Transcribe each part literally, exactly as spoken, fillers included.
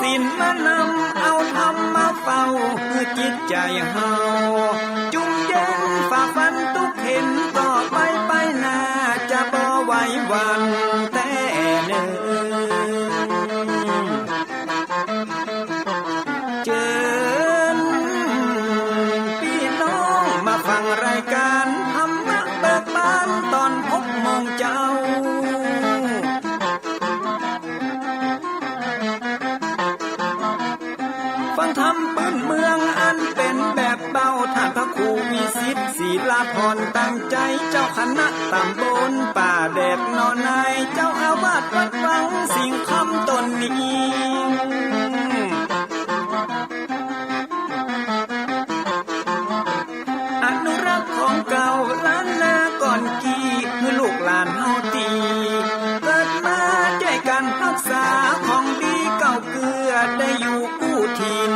ศีลมานำเอาธรรมมาเฝ้า หื้อจิตใจ๋เฮาจุ่มเย็น ฝ่าฟันตุ๊กข์เข็ญ ต่อไปไปหน้าจะบ่ไหวหวั่นแต๊เน่อ เจิญปี้น้องมาฟังรายก๋านธรรมะเบิกบานต๋อนหกโมงเจ๊า ฟังธรรมปื้นเมืองอันเป๋นแบบเบา ต้านพระครูวิสิทธิ์ ศิลาภรณ์ ตั้งใจ๋ เจ้าคณะต๋ำบลป่าแดดหนอใน เจ้าอาวาสวัดวังสิงห์คำต๋นนี้ อนุรักษ์ของเก่าล้านนาก่อนกี้ หื้อลูกหลานเฮาตี้เกิดมา จ้วยกั๋นฮักษาของดีเก่าเกื้อ ได้อยู่กู้ถิ่น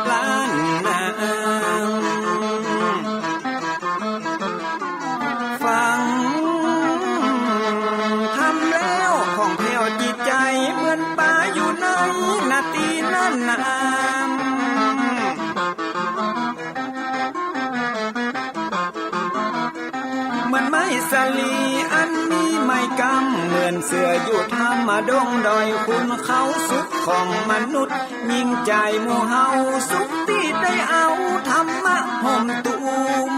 ล้านนา ฟังธรรมแล้วผ่องแผ้วจิตใจ๋ เหมือนป๋าอยู่ในนาตี้นั้นนา เหมือนไม้สาลีอันมีไม้กำ เหมือนเสื้ออยู่ถ้ำดงดอย ขุนเขาสุขของมนุษย์ ยิ่งใจ๋หมู่เฮาสุขตี้ได้เอาธรรมะห่มตุ้ม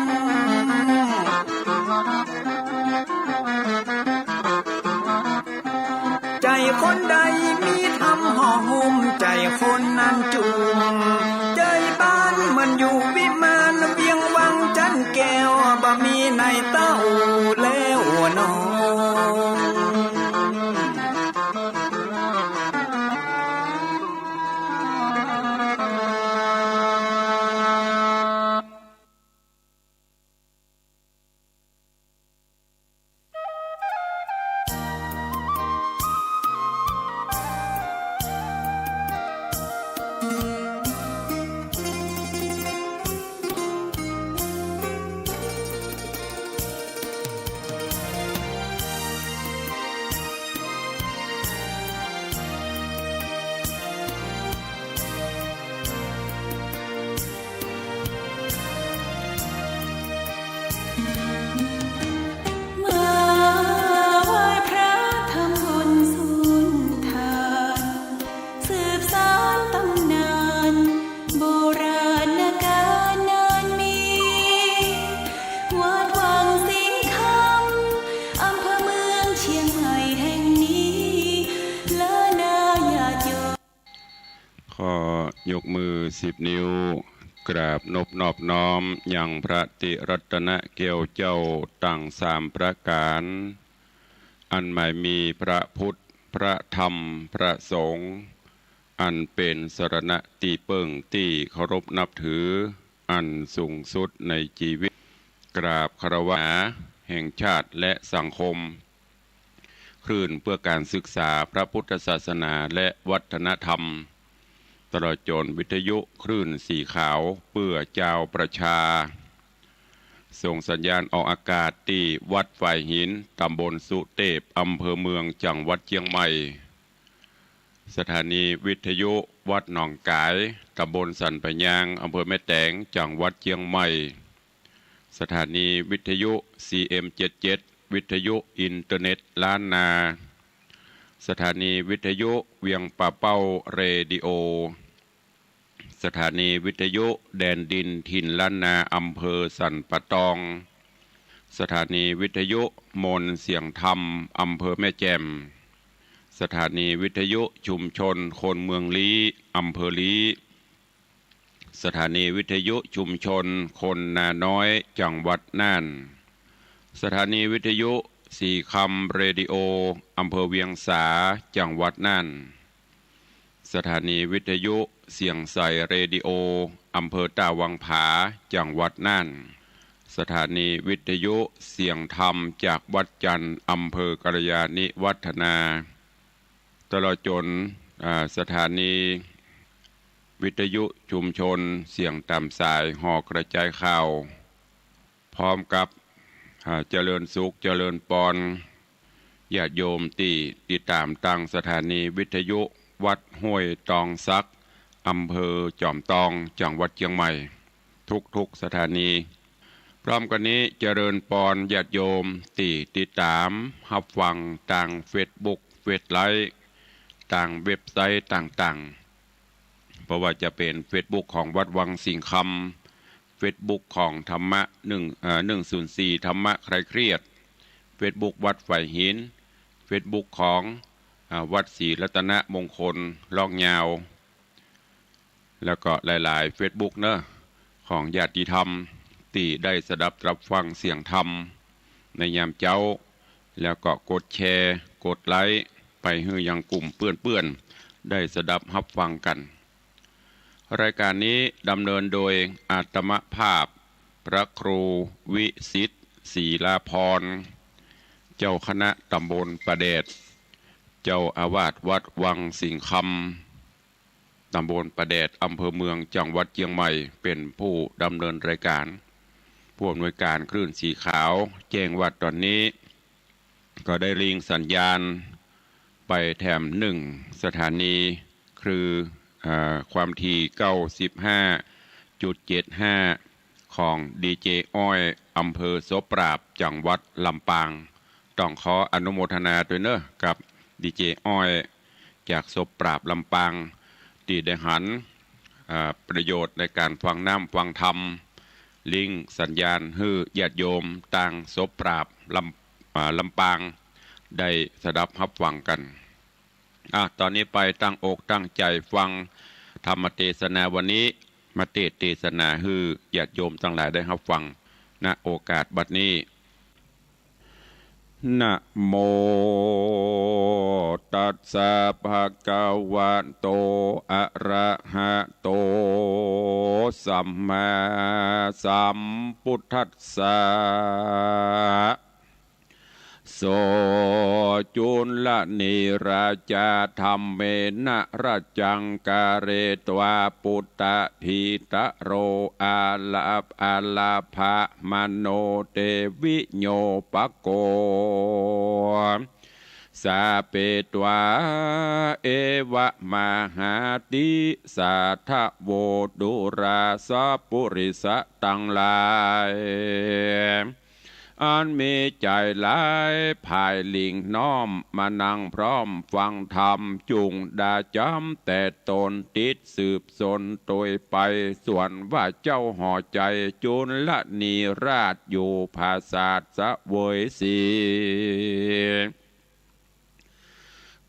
ใจ๋คนใดมีธรรมห่อหุ้ม ใจ๋คนนั้นจุ่ม ใจ๋บ้านเหมือนอยู่วิมาน เวียงวังจันทน์แก้ว บ่มีในเต้าแล้วหนอ มาไหว้พระทำบุญสุนทาน สืบสานต๋ำนาน โบราณกาลนานมี วัดวังสิงห์คำ อำเภอเมืองเชียงใหม่แห่งนี้ ล้านนาญาติโยม ขอยกมือสิบนิ้ว กราบนบนอบน้อมยังพระติรัตนแก้วเจ้าตังสามประก๋าน อันหมายมีพระพุทธ พระธรรม พระสงฆ์ อันเป๋นสรณะตี้เปิ้งตี้เคารพนับถือ อันสูงสุดในจีวิต กราบคารวะแห่งชาติและสังคม คลื่นเพื่อการศึกษาพระพุทธศาสนาและวัฒนธรรม ตลอดจ๋นวิทยุคลื่นสีขาวเพื่อจาวประชา ส่งสัญญาณออกอากาศตี้วัดฝายหิน ต๋ำบลสุเตพ อำเภอเมือง จังหวัดเจียงใหม่ สถานีวิทยุวัดหนองก๋าย ต๋ำบลสันป่ายยาง อำเภอแม่แตง จังหวัดเจียงใหม่ สถานีวิทยุ ซีเอ็มเจ็ดเจ็ด วิทยุอินเทอร์เน็ตล้านนา สถานีวิทยุเวียงป่าเป้าเรดิโอ สถานีวิทยุแดนดินถิ่นล้านนา อำเภอสันป่าตอง สถานีวิทยุมนต์เสียงธรรม อำเภอแม่แจ่ม สถานีวิทยุชุมชนคนเมืองลี้ อำเภอลี้ สถานีวิทยุชุมชนคนนาน้อย จังหวัดน่าน สถานีวิทยุสีคำเรดิโอ อำเภอเวียงสา จังหวัดน่าน สถานีวิทยุเสียงใสเรดิโอ อำเภอต้าวังผา จังหวัดน่าน สถานีวิทยุเสียงธรรมจากวัดจันทน์ อำเภอกัลยาณิวัฒนา ตลอดจ๋น อ่า สถานีวิทยุชุมชนเสียงต๋ามสายหอกระจายข่าว พร้อมกับ อ่า เจริญสุข เจริญปอน ญาติโยมตี้ติดต๋ามตางสถานีวิทยุวัดห้วยตองสัก อำเภอจอมตอง จังหวัดเจียงใหม่ ทุกๆ สถานี พร้อมกั๋นนี้เจริญปอนญาติโยมตี้ติดต๋ามฮับฟังตางเฟซบุ๊ก เฟซไลฟ์ ตางเว็บไซต์ต่างๆ บ่ว่าจะเป๋นเฟซบุ๊กของวัดวังสิงห์คำ เฟซบุ๊กของธรรมะหนึ่ง เอ่อ หนึ่งศูนย์สี่ ธรรมะคลายเครียด เฟซบุ๊กวัดฝายหิน เฟซบุ๊กของ อ่า วัดศรีรัตนมงคล ลอกยาว แล้วก็หลายๆ เฟซบุ๊กเนาะ ของญาติธรรมตี้ได้สดับตรับฟังเสียงธรรมในยามเจ๊า แล้วก็กดแชร์ กดไลก์ไปหื้อยังกลุ่มเปื้อนๆ ได้สดับฮับฟังกั๋น รายก๋านนี้ดำเนินโดยอาตมาภาพพระครูวิสิทธิ์ ศรีลาภรณ์ เจ้าคณะตำบลป่าแดด เจ้าอาวาสวัดวังสิงห์คำ ตำบลป่าแดด อำเภอเมือง จังหวัดเจียงใหม่ เป๋นผู้ดำเนินรายก๋าน ผู้อำนวยก๋านคลื่นสีขาว แจ้งว่าต๋อนนี้ ก็ได้ลิงก์สัญญาณไปแถมหนึ่งสถานี คือ อ่า ความถี่ เก้าสิบห้าจุดเจ็ดห้า ของดีเจอ้อย อำเภอโสปราบ จังหวัดลำปาง ต้องขออนุโมทนาตวยเนาะ กับดีเจอ้อย จากโสปราบ ลำปาง ตี้ได้หัน อ่า ประโยชน์ในก๋านฟังน้ำฟังธรรม ลิงก์สัญญาณหื้อญาติโยมตางโสปราบ ลำ อ่า ลำปาง ได้สดับฮับฟังกั๋น อ่ะ ต๋อนนี้ไปตั้งอกตั้งใจ๋ฟังธรรมเตสนาวันนี้ มาเตสน์เตสนาหื้อญาติโยมตังหลายได้ฮับฟัง ณ โอกาสบัดนี้ นะโมตัสสะ ภะคะวะโต อะระหะโต สัมมาสัมพุทธัสสะ โส จุลนีราจา ธัมเมนะ รัจจัง กาเร ตวา ปุตตะ ภีตะโร อาลา อาลาภะ มโน เต วิโญปะโก สาเป ตวา เอวะ มหาติ สาทะโว ดูราสะ ปุริสะตังหลาย อันมีใจ๋ร้าย ผายหลิ้งน้อม มานั่งพร้อมฟังธรรม จุ่งดาจ๋ำแต๊ตน ติดสืบสนตวยไป ส่วนว่าเจ้าห่อใจ๋ จุลนีราชอยู่ผาสาทเสวยสี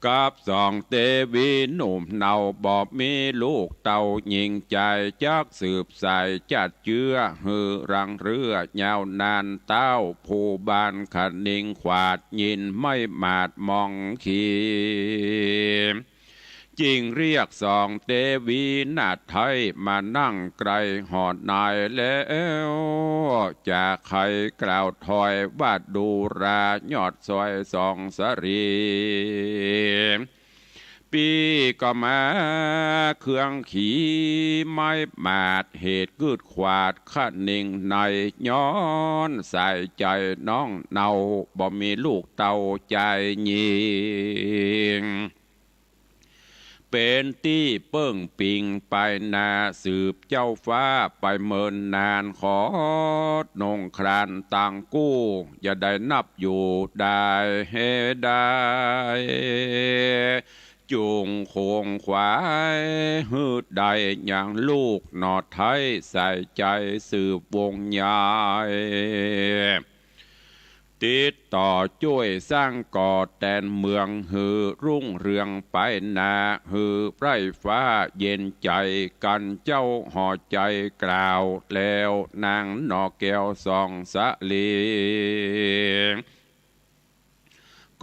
กับสองเตวีหนุ่มเนา บ่มีลูกเต้าญิงจาย จักสืบสายจัดเจื้อ หื้อรังเรื้อยาวนาน เต้าผู้บ้านคะนิงขวาด ยินไม้หมาดมองขี จึงเรียกสองเตวีนาถไท้ มานั่งใก้หอดนายแล้ว จะใค่กล่าวถอยว่า ดูรายอดซอยสองสะหลี ปี้ก็มาเคืองขีไม้หมาด เหตุกึ๊ดขวาดคะนิงใน ย้อนสายใจ๋น้องเนา บ่มีลูกเต้าจายญิง เป๋นตี้เปิ้งปิงไปนา สืบเจ้าฟ้าไปเมินนาน ขอหนงครานตังกู้ อย่าได้นับอยู่ได้เฮได้ จุ่งขงขวายหื้อได้ยังลูกหนอไท้ ใส่ใจ๋สืบวงยาย ติดต่อจ้วยสร้างก่อแตนเมือง หื้อรุ่งเรืองไปหน้า หื้อไพร่ฟ้าเย็นใจ๋กั๋น เจ้าห่อใจ๋กล่าวแล้ว นางหน่อแก้วสองสะหลี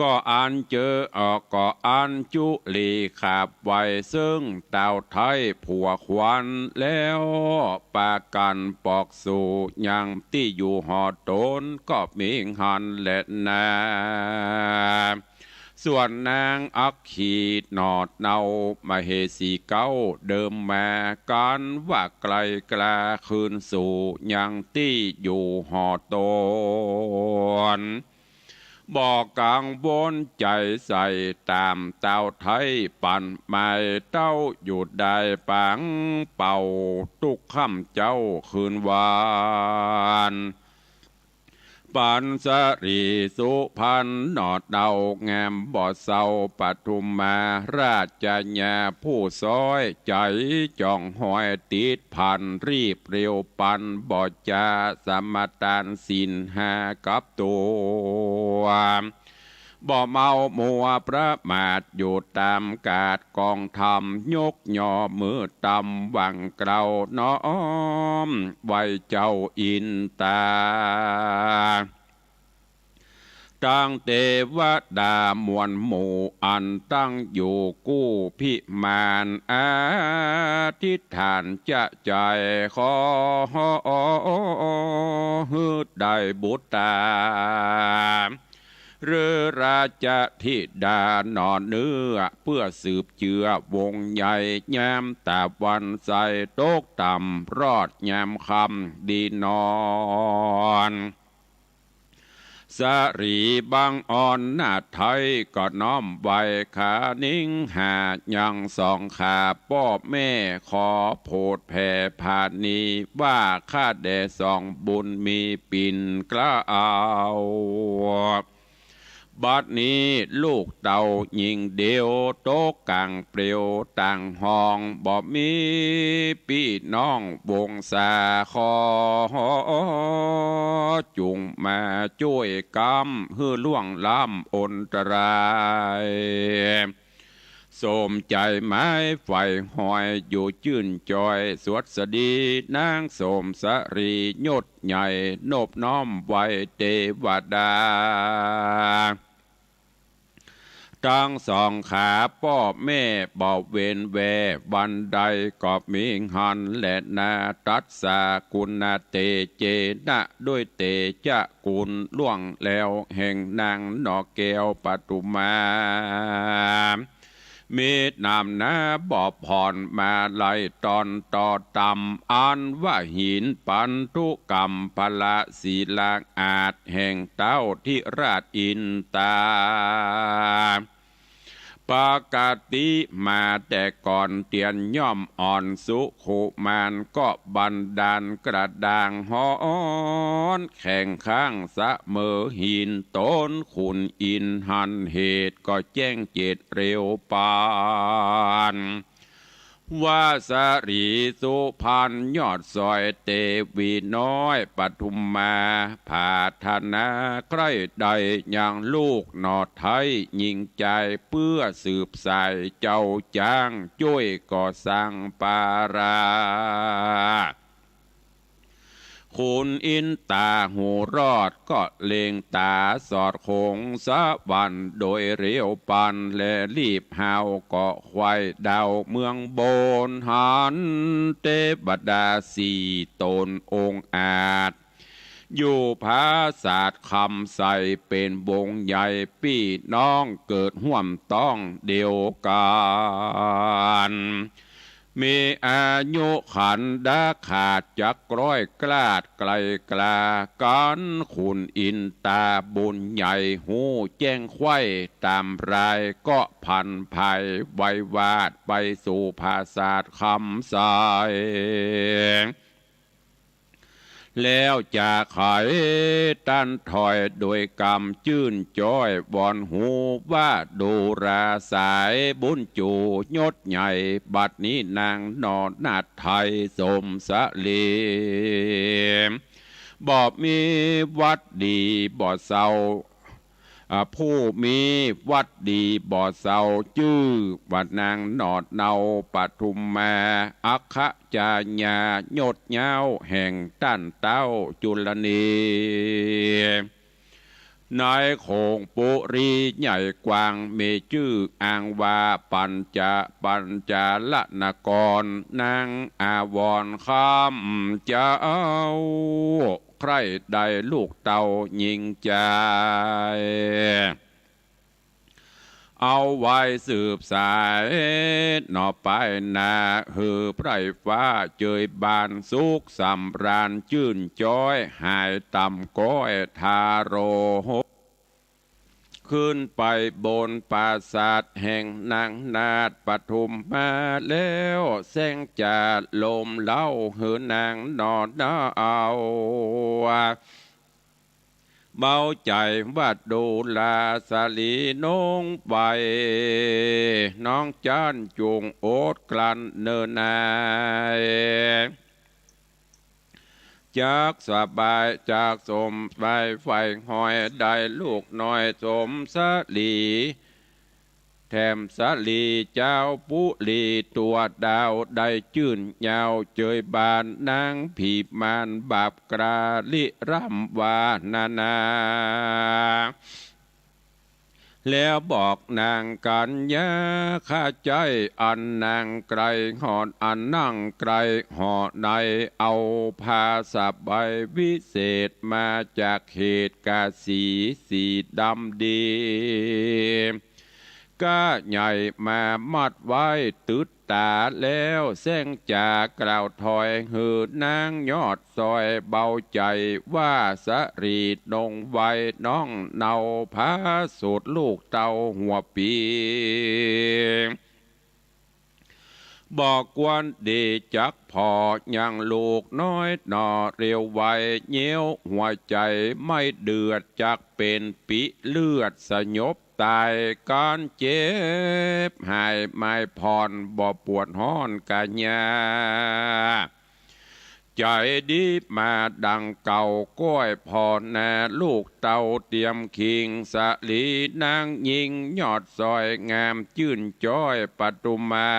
ก็อันเจอออก ก็อันจุลีขาบไว้ เซิ่งเต้าไท้ผัวขวัญแล้ว ปากั๋นปอกสู่ยังตี้อยู่หอต๋น ก็มีหั้นแลนา ส่วนนางอัคคีหนอเนา มเหสีเก๊าเดิมมา กั๋นว่าใกล้กล้าคืนสู่ยังตี้อยู่หอต๋น บ่กังวลใจ๋ใส่ต๋ามเต้าไท้ ปันหมายเต้าอยู่ได้ปังเป่า ตุ๊กค่ำเจ๊าคืนวัน ปันสะหลีสุพรรณหน่อเต้างามบ่เศร้า ปทุมมาราชกัญญาผู้ซ้อย ใจ๋จ่องหอยติดพัน รีบเร็วปันบ่จา สมาตานศีลห้ากับตั๋ว บ่เมามัวประมาทอยู่ต๋ามกาดกองธรรม ยกย่อมือต่ำหวั่งเกล้าน้อมไหว้เจ้าอินตา ตังเตวดามวลหมู่อันตั้งอยู่กู้พิมาน อธิษฐานจะใจ๋ขอหื้อได้บุตรา หรือราชธิดาหน่อเนื้อ เปื้อสืบเจื้อวงศ์ใหญ่ ยามตะวันใสตกต่ำ รอดยามค่ำดีนอน สะหลีบังอ่อนนาถไท้ ก็น้อมไหว้ขานิงหา ยังสองขาป้อแม่ ขอโผดแผ่ผาณี ว่าข้าแด่สองบุญมีปิ่นเกล้า บัดนี้ลูกเต้าญิงเดียว ตกก๋างเปลวต่างห้อง บ่มีปี้น้องวงศา ขอจุ่งมาจ้วยก๋ำ หื้อล่วงล้ำอนตราย สมใจ๋หมายใฝ่หอย อยู่จื้นจ้อยสวัสดี นางสมสะหลียศใหญ่ นบน้อมไหว้เตวดา ตังสองขาป้อแม่บ่เว้นแว่ วันใดก็มีหั้นแลนา ตรัสสกุณเตเจนะ ด้วยเตจะคุณล่วงแล้วแห่งนางหน่อแก้วปทุมมา มีนามนาบ่ผ่อนมาลัยต๋อนต่อต่ำ อันว่าหินปันธุกรรมพละศิลาอาจ แห่งเต้าธิราชอินตา ปกติมาแต่ก่อนเตียนย่อมอ่อนสุขุมาน ก็บันดาลกระด้างฮ้อนแข็งข้างเสมอหิน ต๋นขุนอินทร์หันเหตุ ก็แจ้งเจตเร็วปาน ว่าสะหลีสุพรรณยอดสอย เตวีน้อยปทุมมา ผาถนาใคร่ใด่ยังลูกหน่อไท้ญิงจาย เปื้อสืบสายเจ้าจ้าง จ้วยก่อสร้างปารา ขุนอินต๋าหูรอดก็เล็งต๋าสอดคงสวรรค์ โดยเร็วปานแลรีบฮาว ก็ไขว่ดาวเมืองบน หันเตวดาสี่ต๋นองอาจ อยู่ผาสาทคำใสเป๋นวงศ์ใหญ่ ปี้น้องเกิดฮ่วมต๊องเดียวกั๋น มีอายุขันดาขาดจักร้อยกลาดไกลกลากั๋น ขุนอินต๋าบุญใหญ่ฮู้แจ้งไขว่ต๋ามราย ก็ผันไผววาทไปสู่ผาสาทคำใส แล้วจะไขตันถอยโดยกำจื้นจ้อย วอนฮู้ว่าดูราสายบุญจูยศใหญ่ บัดนี้นางหน่อนาถไท้สมสะหลี บ่มีวัตรดีบ่เศร้า อ่า ผู้มีวัตรดีบ่เศร้า จื้อว่านางหน่อเนาปทุมมา อัคคจายายศยาวแห่งต้านเต้าจุลเน ในโขงปุรีใหญ่กว้าง มีจื้ออ้างว่าปัญจะ ปัญจาลนคร นางอาวรคำเจ้า ใคร่ได้ลูกเต้าญิงจาย เอาไว้สืบสายหน่อไปหน้า หื้อไพร่ฟ้าเจยบานสุขสำราญจื้นจ้อย หายต่ำก้อยทาโรหก ขึ้นไปบนปราสาทแห่งนางนาฏปทุมมาแล้ว แสงจะลมเล้าหื้อนางหนอเนาะเอา เบาใจ๋ว่าดูราสะหลีน้องไป น้องจั้นจุ่งอดกลั้นเน่อนา จักสบายจักสมไปใฝ่หอย ได้ลูกน้อยสมสะหลี แถมสะหลีเจ้าปุรีตั๋วดาว ได้จื้นยาวเจยบาน นางผีมารบาปกล้าริร่ำว่านานา แล้วบอกนางกัญญา ข้าใจ๊อันนั่งใกล้หอด อันนั่งใกล้หอใน เอาผ้าสบายวิเศษมาจากเขตกาสี สีดำดี ก้าใหญ่มามัดไว้ตึดต๋าแล้ว แสงจะกล่าวถอยหื้อนางยอดซอย เบาใจ๋ว่าสะหลีน้องไว้ น้องเนาผาสูตรลูกเต้าหัวปี บ่ควรดีจักผ่อยังลูกน้อยหน่อเร็วไว เยี้ยวหัวใจ๋ไม่เดือด จักเป๋นปิเลือดสยบต๋าย ก๋านเจ็บหายไม้ผ่อน บ่ปวดฮ้อนกายา ใจ๋ดีมาดังเก่า ก้อยผ่อนาลูกเต้าเตียมคิง สะหลีนางญิงยอดซอย งามจื้นจ้อยปทุมา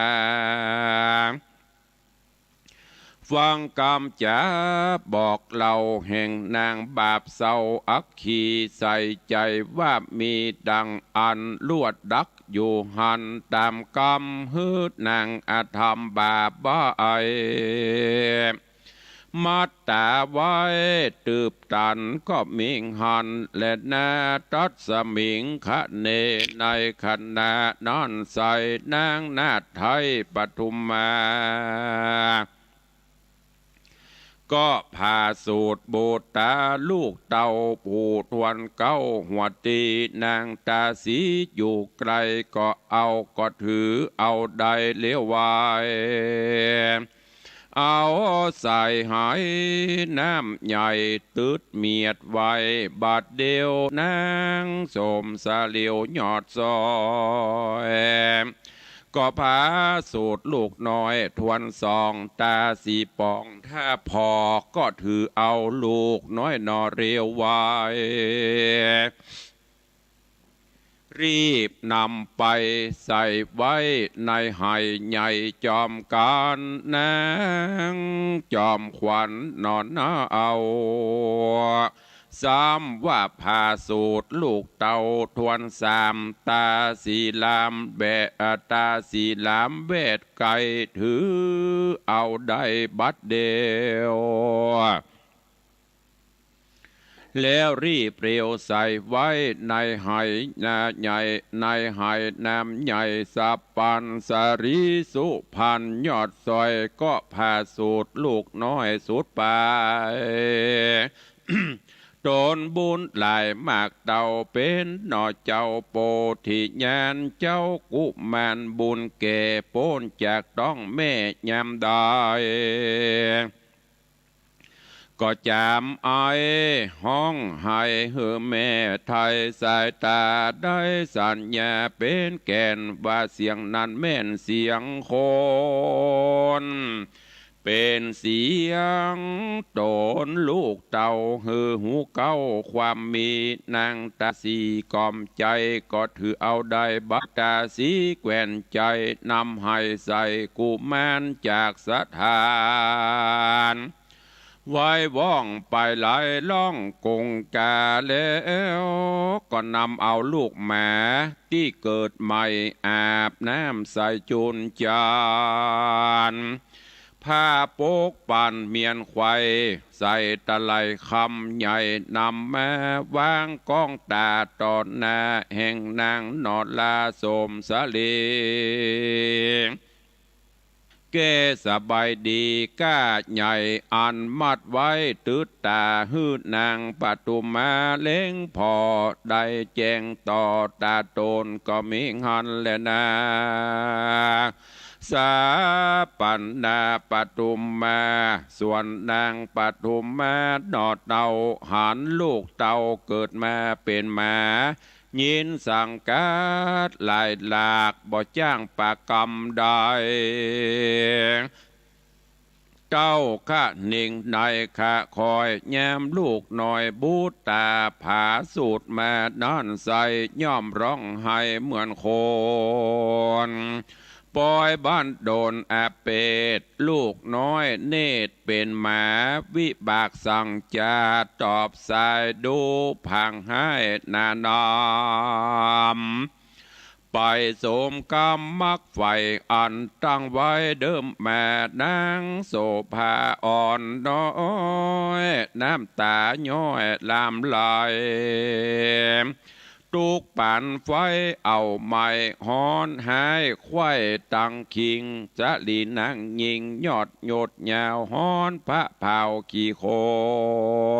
ฟังกำจ๋าบอกเล่าแห่งนางบาปเศร้าอัคคี ใส่ใจ๋ว่ามีดังอันลวดดักอยู่หั้น ต๋ามกำหื้อนางอธรรมบาปบ่าย มัดต๋าไว้ ตืบตันก็มิงหั้นแลนา ตัสมิงคะเน ในขณะนั้นไส้ นางนาฏไทยปทุมา ก็ผ่าสูตรบุตต๋าลูกเต้าผู้ถ้วนเก๊าหัวตี้ นางตาสีอยู่ไกลก็เอา ก็ถือเอาได้เลี้ยวไว เอาใส่ไหน้ำใหญ่ตึดเมียดไว้ บาดเดียวนางสมสะหลียอดซอย ก็ผ่าสูตรลูกน้อยถ้วนสอง ตาสีปองถ้าผ่อ ก็ถือเอาลูกน้อยหน่อเลี้ยวไว รีบนำไปใส่ไว้ในไหใหญ่จอมกั๋น นางจอมขวัญหน่อนาเอา ซ้ำว่าผ่าสูตรลูกเต้าถ้วนสาม ตาสีหลามแวด ตาสีหลามแวดไก่ ถือเอาได้บัดเดียว แล้วรีบเร็วใส่ไว้ในไหนาใหญ่ ในไหน้ำใหญ่สับปัน สะหลีสุพรรณยอดซอย ก็ผ่าสูตรลูกน้อยสุดไป ต๋นบุญหลายมากเต้าเป๋นหน่อเจ้าโปธิญาณ เจ้ากุมารบุญแก่ป๊นจากต๊องแม่ยามใด ก็จ๋ำไอฮ้องไห้หื้อแม่ไถ่สายต๋า ได้สัญญาเป๋นแก่นว่าเสียงนั้นแม่นเสียงคน เป๋นเสียงต๋นลูกเต้าหื้อฮู้เก๊าความมี นางตาสีก๋อมใจ๋ ก็ถือเอาได้บัดตาสีแกว่นใจ๋ นำไหใส่กุมารจากสถาน ไหว้ว่องไปไหลล่องกงกาแล้ว ก็นำเอาลูกหมาตี้เกิดใหม่อาบน้ำใส่จุ่นจาน ผ้าโป๊กปันเมียนไขว่ใส่ตะไหล่คำใหญ่ นำมาวางก้องต๋าต่อหน้าแห่งนางหน่อลาสมสะหลี แก แก้สบายดี ก้าใหญ่อันมัดไว้ ตึ๊ดต๋าหื้อนางปทุมมาเล็งผ่อ ได้แจ้งต่อต๋าต๋นก็มีหั้นแลนา สาปันนาปทุมมา ส่วนนางปทุมมาหนอเต้า หันลูกเต้าเกิดมาเป๋นหมา ยินสังกัดหลายหลาก บ่จ้างปากกำใด เต้าคะนิงในคะคอย ยามลูกน้อยบุตต๋าผาสูดมานั้นใส ย่อมร้องไห้เหมือนคน ปอยบ้านโดนอาเปศ ลูกน้อยเนตรเป๋นหมา วิบากสังจาตอบสายดู ผางไห้หนานำ ไปสมกรรมมักใฝ่ อันตั้งไว้เดิมมา นางโสภาอ่อนน้อย น้ำต๋าย้อยหลั่งไหล ตุ๊กปานไฟเอาไหม้ฮ้อน ไห้ไขว่ตังคิง สะหลีนางญิงยอดยศยาว ฮ้อนผะเผาขี้โค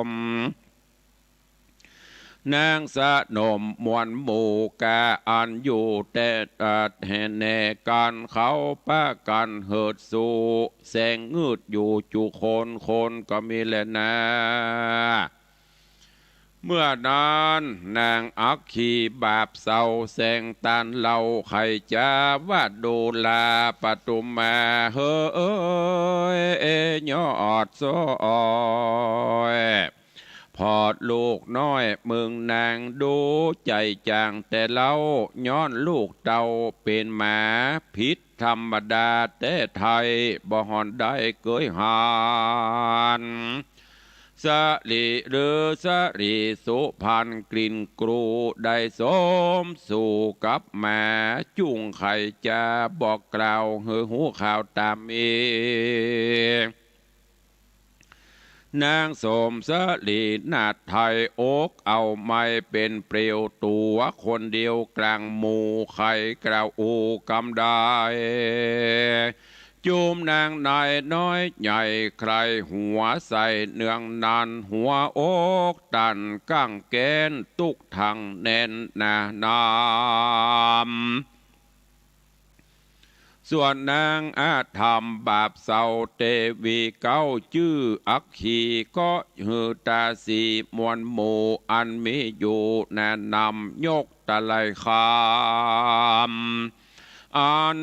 ม นางสนมมวลหมู่กา อันอยู่แต่ เอ่อ แห่แหน่กั๋น เขาปากั๋นเหิดสู่ แสงงืดอยู่จุคน คนก็มีแลนา เมื่อนั้นนางอัคคีบาปเศร้า แสงตานเหล่า ใค่จะว่าดูราปทุมมา เฮ้ย ยอดซ้อย ผ่อลูกน้อยมึงนาง ดูใจ๋จ่างแต่เล่า ย้อนลูกเต้าเป๋นหมา ผิดธรรมดาแต๊ไท้ บ่ห่อนได้เกยหัน สะหลีหรือสะหลีสุพรรณ กลิ่นกรูได้สมสู่กับหมา จุ่งใค่จะบอกกล่าว หื้อฮู้ข่าวต๋ามมี นางสมสลีนาฏไทย อกเอาไม้เป๋นเปลว ตั๋วคนเดียวกลางหมู่ ใค่กล่าวอู้กำได้ จุมนางนายน้อยใหญ่ ใค่หัวใส่เนืองนั้น หัวอกตันกั้งแก๊น ตุ๊กถังแน่นหนานำ ส่วนนางอาธรรมบาปเศร้าเตวีเก๊า จื้ออัคคี ก็หื้อตาสีมวลหมู่ อันมีอยู่หนานำ ยกตะไลคำ อัน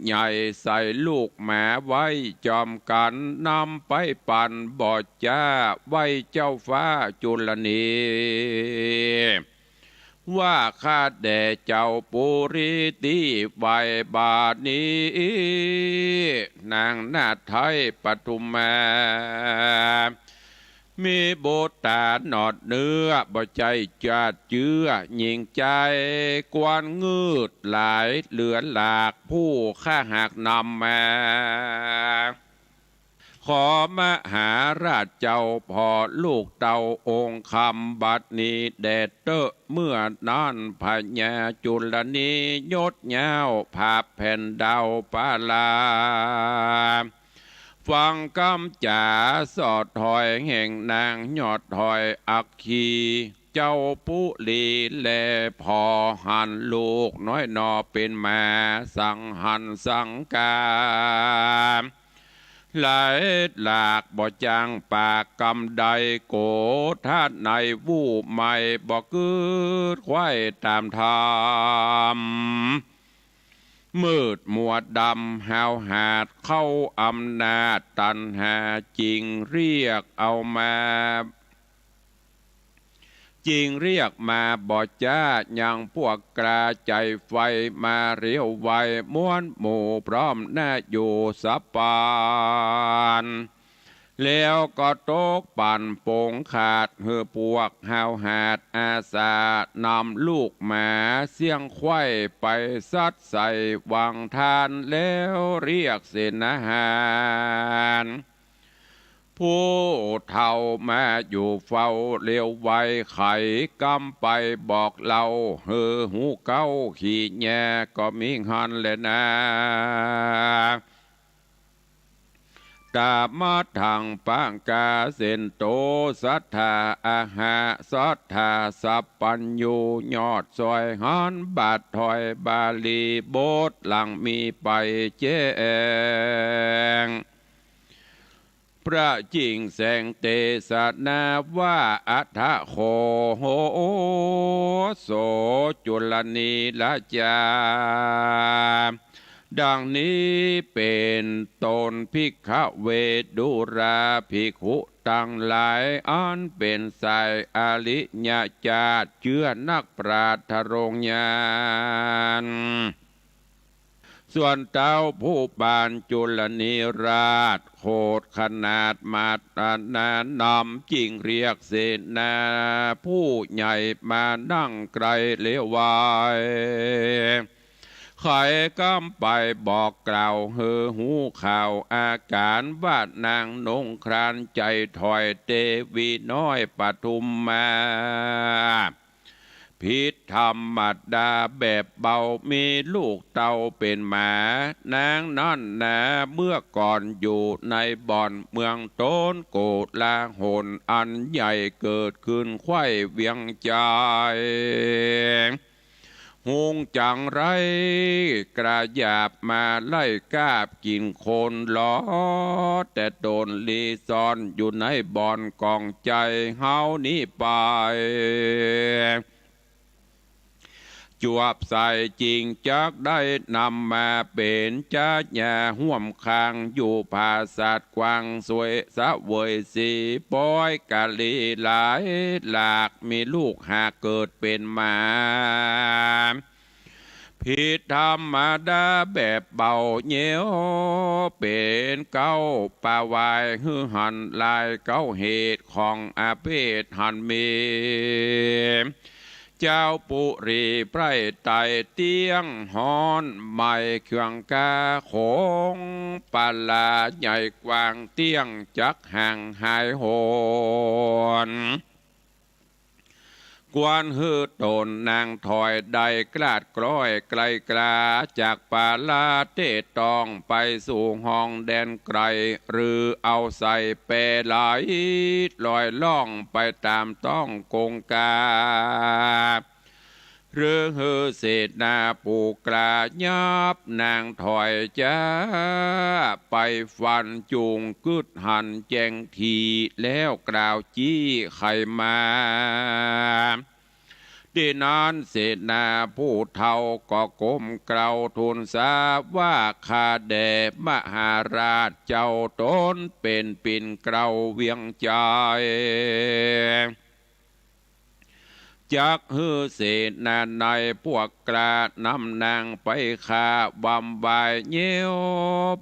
ใหญ่ใส่ลูกหมาไว้จอมกั๋น นำไปปั๋นบ่จ้า ไหว้เจ้าฟ้าจุลนี ว่าข้าแด่เจ้าปุรีตี้ไหว้บ่านี้ นางนาฏไทยปทุมมา มีบุตรต๋าหนอดเนื้อ บ่ใจ้จาติเจื้อหญิงใจ๊ กวนงืดหลายเหลือหลาก ผู้ข้าหากนำมา ขอมหาราชเจ้าผ่อลูกเต้าองค์คำ บัดนี้แด่เต๊อะ เมื่อนั้นพญาจุลนี ยศยาวผาบแผ่นดาวปาลา ฟังกำจ๋าสอดถอยแห่งนางยอดถอยอัคคี เจ้าปุรีแลผ่อหันลูกน้อยหนอเป๋นหมา สังหันสังกา หลายหลากบ่จ้างปากกำใด โกธาตุในวู่ไหม้ บ่กึ๊ดไขว่ต๋ามธรรม มืดมัวดำหาวหาด เข้าอำนาจตัณหา จิ่งเรียกเอามา จิ่งเรียกมาบ่จ้า ยังปวกกล้าใจ๋ไฟ มาเร็วไวมวลหมู่ พร้อมหน้าอยู่สะปาน แล้วก็ตกปั๋นปงขาด หื้อปวกหาวหาดอาสานำลูกหมา เสี้ยงไขว่ไปสัตย์ใส่วังทาน แล้วเรียกเสนาหาร ผู้เฒ่ามาอยู่เฝ้าเร็วไว ไขกำไปบอกเล่า หื้อฮู้เก๊าขี้แยก็มีหั้นแลนา ตมะทัง ปะกาเสนโต สัตถา อะหะ สัตถา สัพพัญญู ยอดสวยหัน บาทถอยบาลีบทหลังมีไปแจ้ง พระจิ่งแสงเตสนาว่า อัฏฐะโข โห โส จุลนีรจา ดังนี้เป๋นต้น ภิกขเว ดูราภิกขุตังหลาย อันเป๋นสายอริยจาติ เจื้อนักปราชญ์ทรงญาณ ส่วนเต๊าผู้ปานจุลนีราช โขดขนาดมาดนานำ จิ่งเรียกเสนาผู้ใหญ่มานั่งใกล้เลี้ยวไหว ไขกำไปบอกกล่าวหื้อฮู้ข่าวอาก๋าร ว่านางนุ่งคลานใจ๋ถอย เตวีน้อยปทุมมา ผิดธรรมดาแบบเบา มีลูกเต้าเป๋นหมา นางนั้นนาเมื่อก่อนอยู่ในบ่อนเมืองโตน โกลาหลอันใหญ่เกิดขึ้นใคว่เวียงจันทน์ หุงจังไร กระหยาบมาไล่กาบกิ๋นคนหลอ แต่ต๋นลี้ซ่อนอยู่ในบ่อนก๋องใจ๋เฮานี้ไป จวบใส่จิ่งจักได้นำมาเป๋นจ๊ะญาฮ่วมข้าง อยู่ผาสาทกว้างสวยเสวยสี ปอยกะลีหลายหลาก มีลูกหากเกิดเป๋นหมา ผิดธรรมดาแบบเบาเยียว เป๋นเก๊าปาวายหื้อหันลาย เก๊าเหตุของอาเพศหันมี เจ้าปุรีไพร่ไตเตี้ยงฮ้อน ไหม้เครื่องกาโขง ปาลาใหญ่กว้างเตี้ยง จักห่างหายโหน ควรหื้อต๋นนางถอยได้กลาดกล้อยไกลกลา จากปาลาเต๊ต้องไปสู่ห้องแดนไกล หรือเอาใส่แปไหล ลอยล่องไปต๋ามต้องกงกา หรือหื้อเสนาผู้กล้ายับนางถอยจ๊ะ ไปฟันจุ่งกึ๊ดหันแจ้งที แล้วกล่าวจี้ไขมา ตี้นั้นเสนาผู้เฒ่าก็ก้มเกล้าทูลสาว่า ข้าแด่มหาราชเจ้า ต๋นเป๋นปิ่นเกล้าเวียงจันทน์ จักหื้อเสนาในพวกกล้านำนางไปฆ่า วำวายเยียว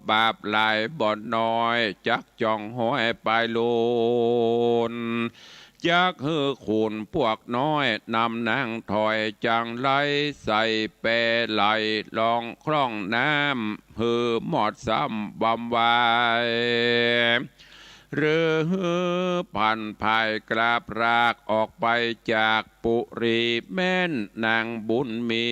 บาปหลายบ่น้อย จักจ่องฮอยปายลูน จักหื้อขุนพวกน้อยนำนางถอย จังไรใส่แปไหล ล่องคล่องน้ำ หื้อหมอดซ้ำวำวาย หรือหื้อผันผายกราบรากออกไปจากปุรี แม่นนางบุญมี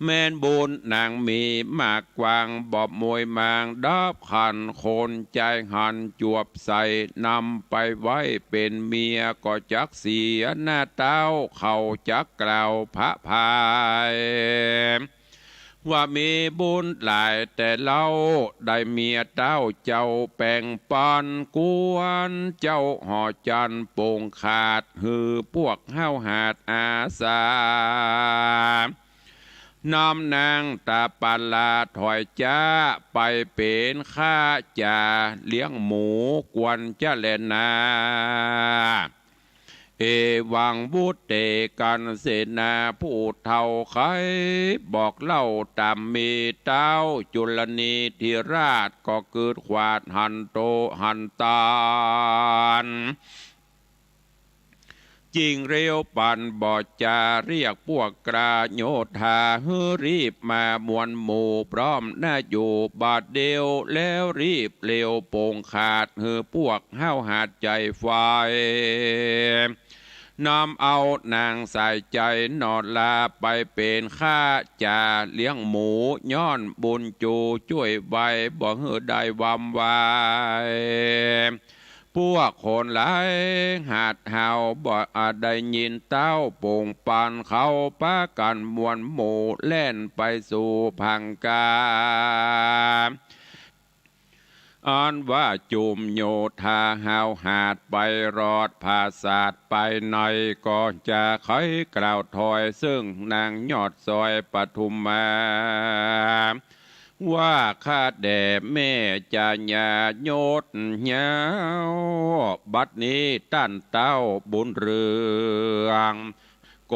แม่นบุญนางมีมากกว้าง บอบมวยมางดับขัน คนใจ๋หันจวบใส่ นำไปไว้เป๋นเมีย ก็จักเสียหน้าเต้า เขาจักกล่าวผะพาย ว่ามีบุญหลายแต่เล่า ได้เมียเต้าเจ้าแป๋งปัน กวนเจ้าหอจันทน์โป่งขาด หื้อพวกเฮาหาดอาสา นำนางตาปาลาถอยจ๊ะ ไปเป๋นข้าจ๋าเลี้ยงหมู กวนจ๊ะแลนา เอวังวุตเต กัณเสนาผู้เฒ่าไขบอกเล่าต๋ามมี เต้าจุลนีธิราชก็กึ๊ดขวาดหันโตหันตาน จิ่งเร็วปันบ่จ๋า เรียกพวกกล้าโยธา หื้อรีบมามวลหมู่พร้อมนาอยู่บาดเดียว แล้วรีบเร็วโป่งขาด หื้อพวกเฮาหาดใจ๋ไฟ นำเอานางสายใจ๋นอลาไปเป๋นข้าจ๋าเลี้ยงหมู ย้อนบุญจูจ้วยไว้บ่หื้อได้วำวาย พวกคนหลายหาดเฮาบ่อาจได้ยินเต้าโป่งปัน เขาปากั๋นมวลหมู่แล่นไปสู่ผังกา อันว่าจุมโยธาห้าวหาดไปรอดผาสาทไปใน ก็จะใค่กล่าวถอยเซิ่งนางยอดซอยปทุมมา ว่าข้าแด่แม่จญาโยธยาว บัดนี้ต้านเต้าบุญเรือง โก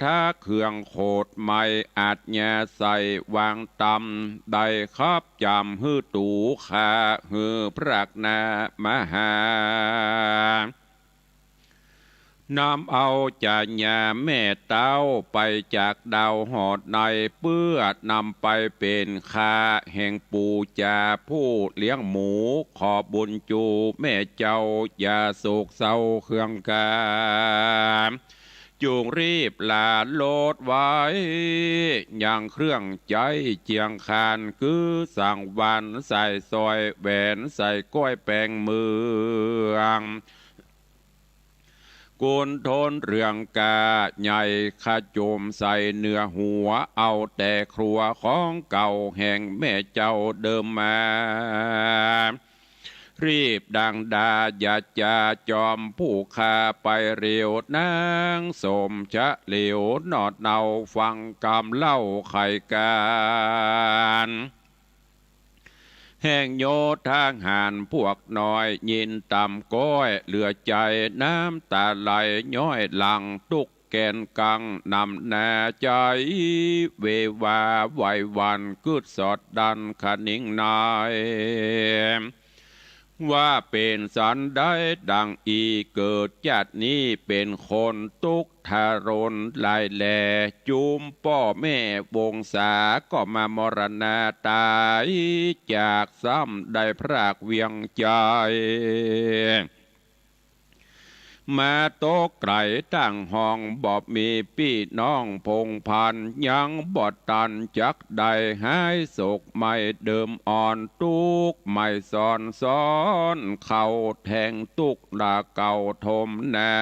ธาเครื่องโขดไหม้ อาจยาใส่วางตำ ได้คับจ๋ำหื้อตู๋ข้า หื้อพรากนามหา นำเอาจญาแม่เต้าไปจากดาวหอดใน เปื้อนำไปเป๋นข้าแห่งปู่จ๋าผู้เลี้ยงหมู ขอบุญจูแม่เจ้าอย่าโศกเศร้าเคืองกา จุ่งรีบลาโลดไว้ ยังเครื่องใจ๊เจียงคาน คือสังวาลสายซอย แหวนสายก้อยแป๋งเมือง กุณฑลเรืองกาใหญ่ ขะจุมใส่เหนือหัว เอาแต่ครัวของเก่าแห่งแม่เจ้าเดิมมา รีบดังดาอย่าจาจอมผู้ข้าไปเร็ว นางสมชะเหลวหนอดเนาฟังกำเล่าไขก๋าน แห่งโยธาหารพวกน้อย ยินต่ำก้อยเหลือใจ๋ น้ำต๋าไหลย้อยหลั่ง ตุ๊กแกนกังนำหน้าใจ๋ เววาไหวหวั่นกึ๊ดสอดดันคะนิงใน ว่าเป๋นสันใดดังอี้ เกิดจาตินี้เป๋นคนตุ๊กทรนหลายแล จุมป้อแม่วงศาก็มามรณาต๋ายจาก ซ้ำได้พรากเวียงใจ๋ มาตกไก๋ลตั้งห้อง บ่มีปี้น้องพงศ์พันธุ์ ยังบ่ตันจักได้หายโศก ไม่เดิมอ่อนตุ๊กข์ ไม่สอนสอนเข้าแทงตุ๊กข์ ละเก่าทมนา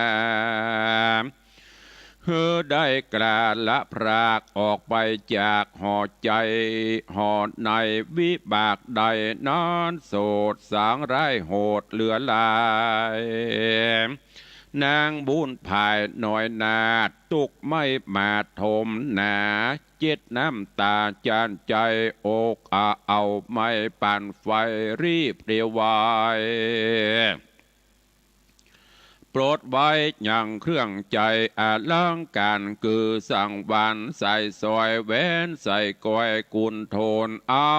หื้อได้กล้าละพรากออกไปจากหอใจ๋หอใน วิบากใดนั้นโสษสางร้ายโหดเหลือหลาย นางบุญผายน้อยนาฏ ตุ๊กข์ไม่มาดทมหนา เจ็ดน้ำต๋าจานใจ๋ อกอาเอาไหม้ปานไฟ รีบเร็วไว ปลดไว้ยังเครื่องใจ๋อลังก๋าน คือสังวาลสายซอย แหวนสายก้อย กุณฑลเอา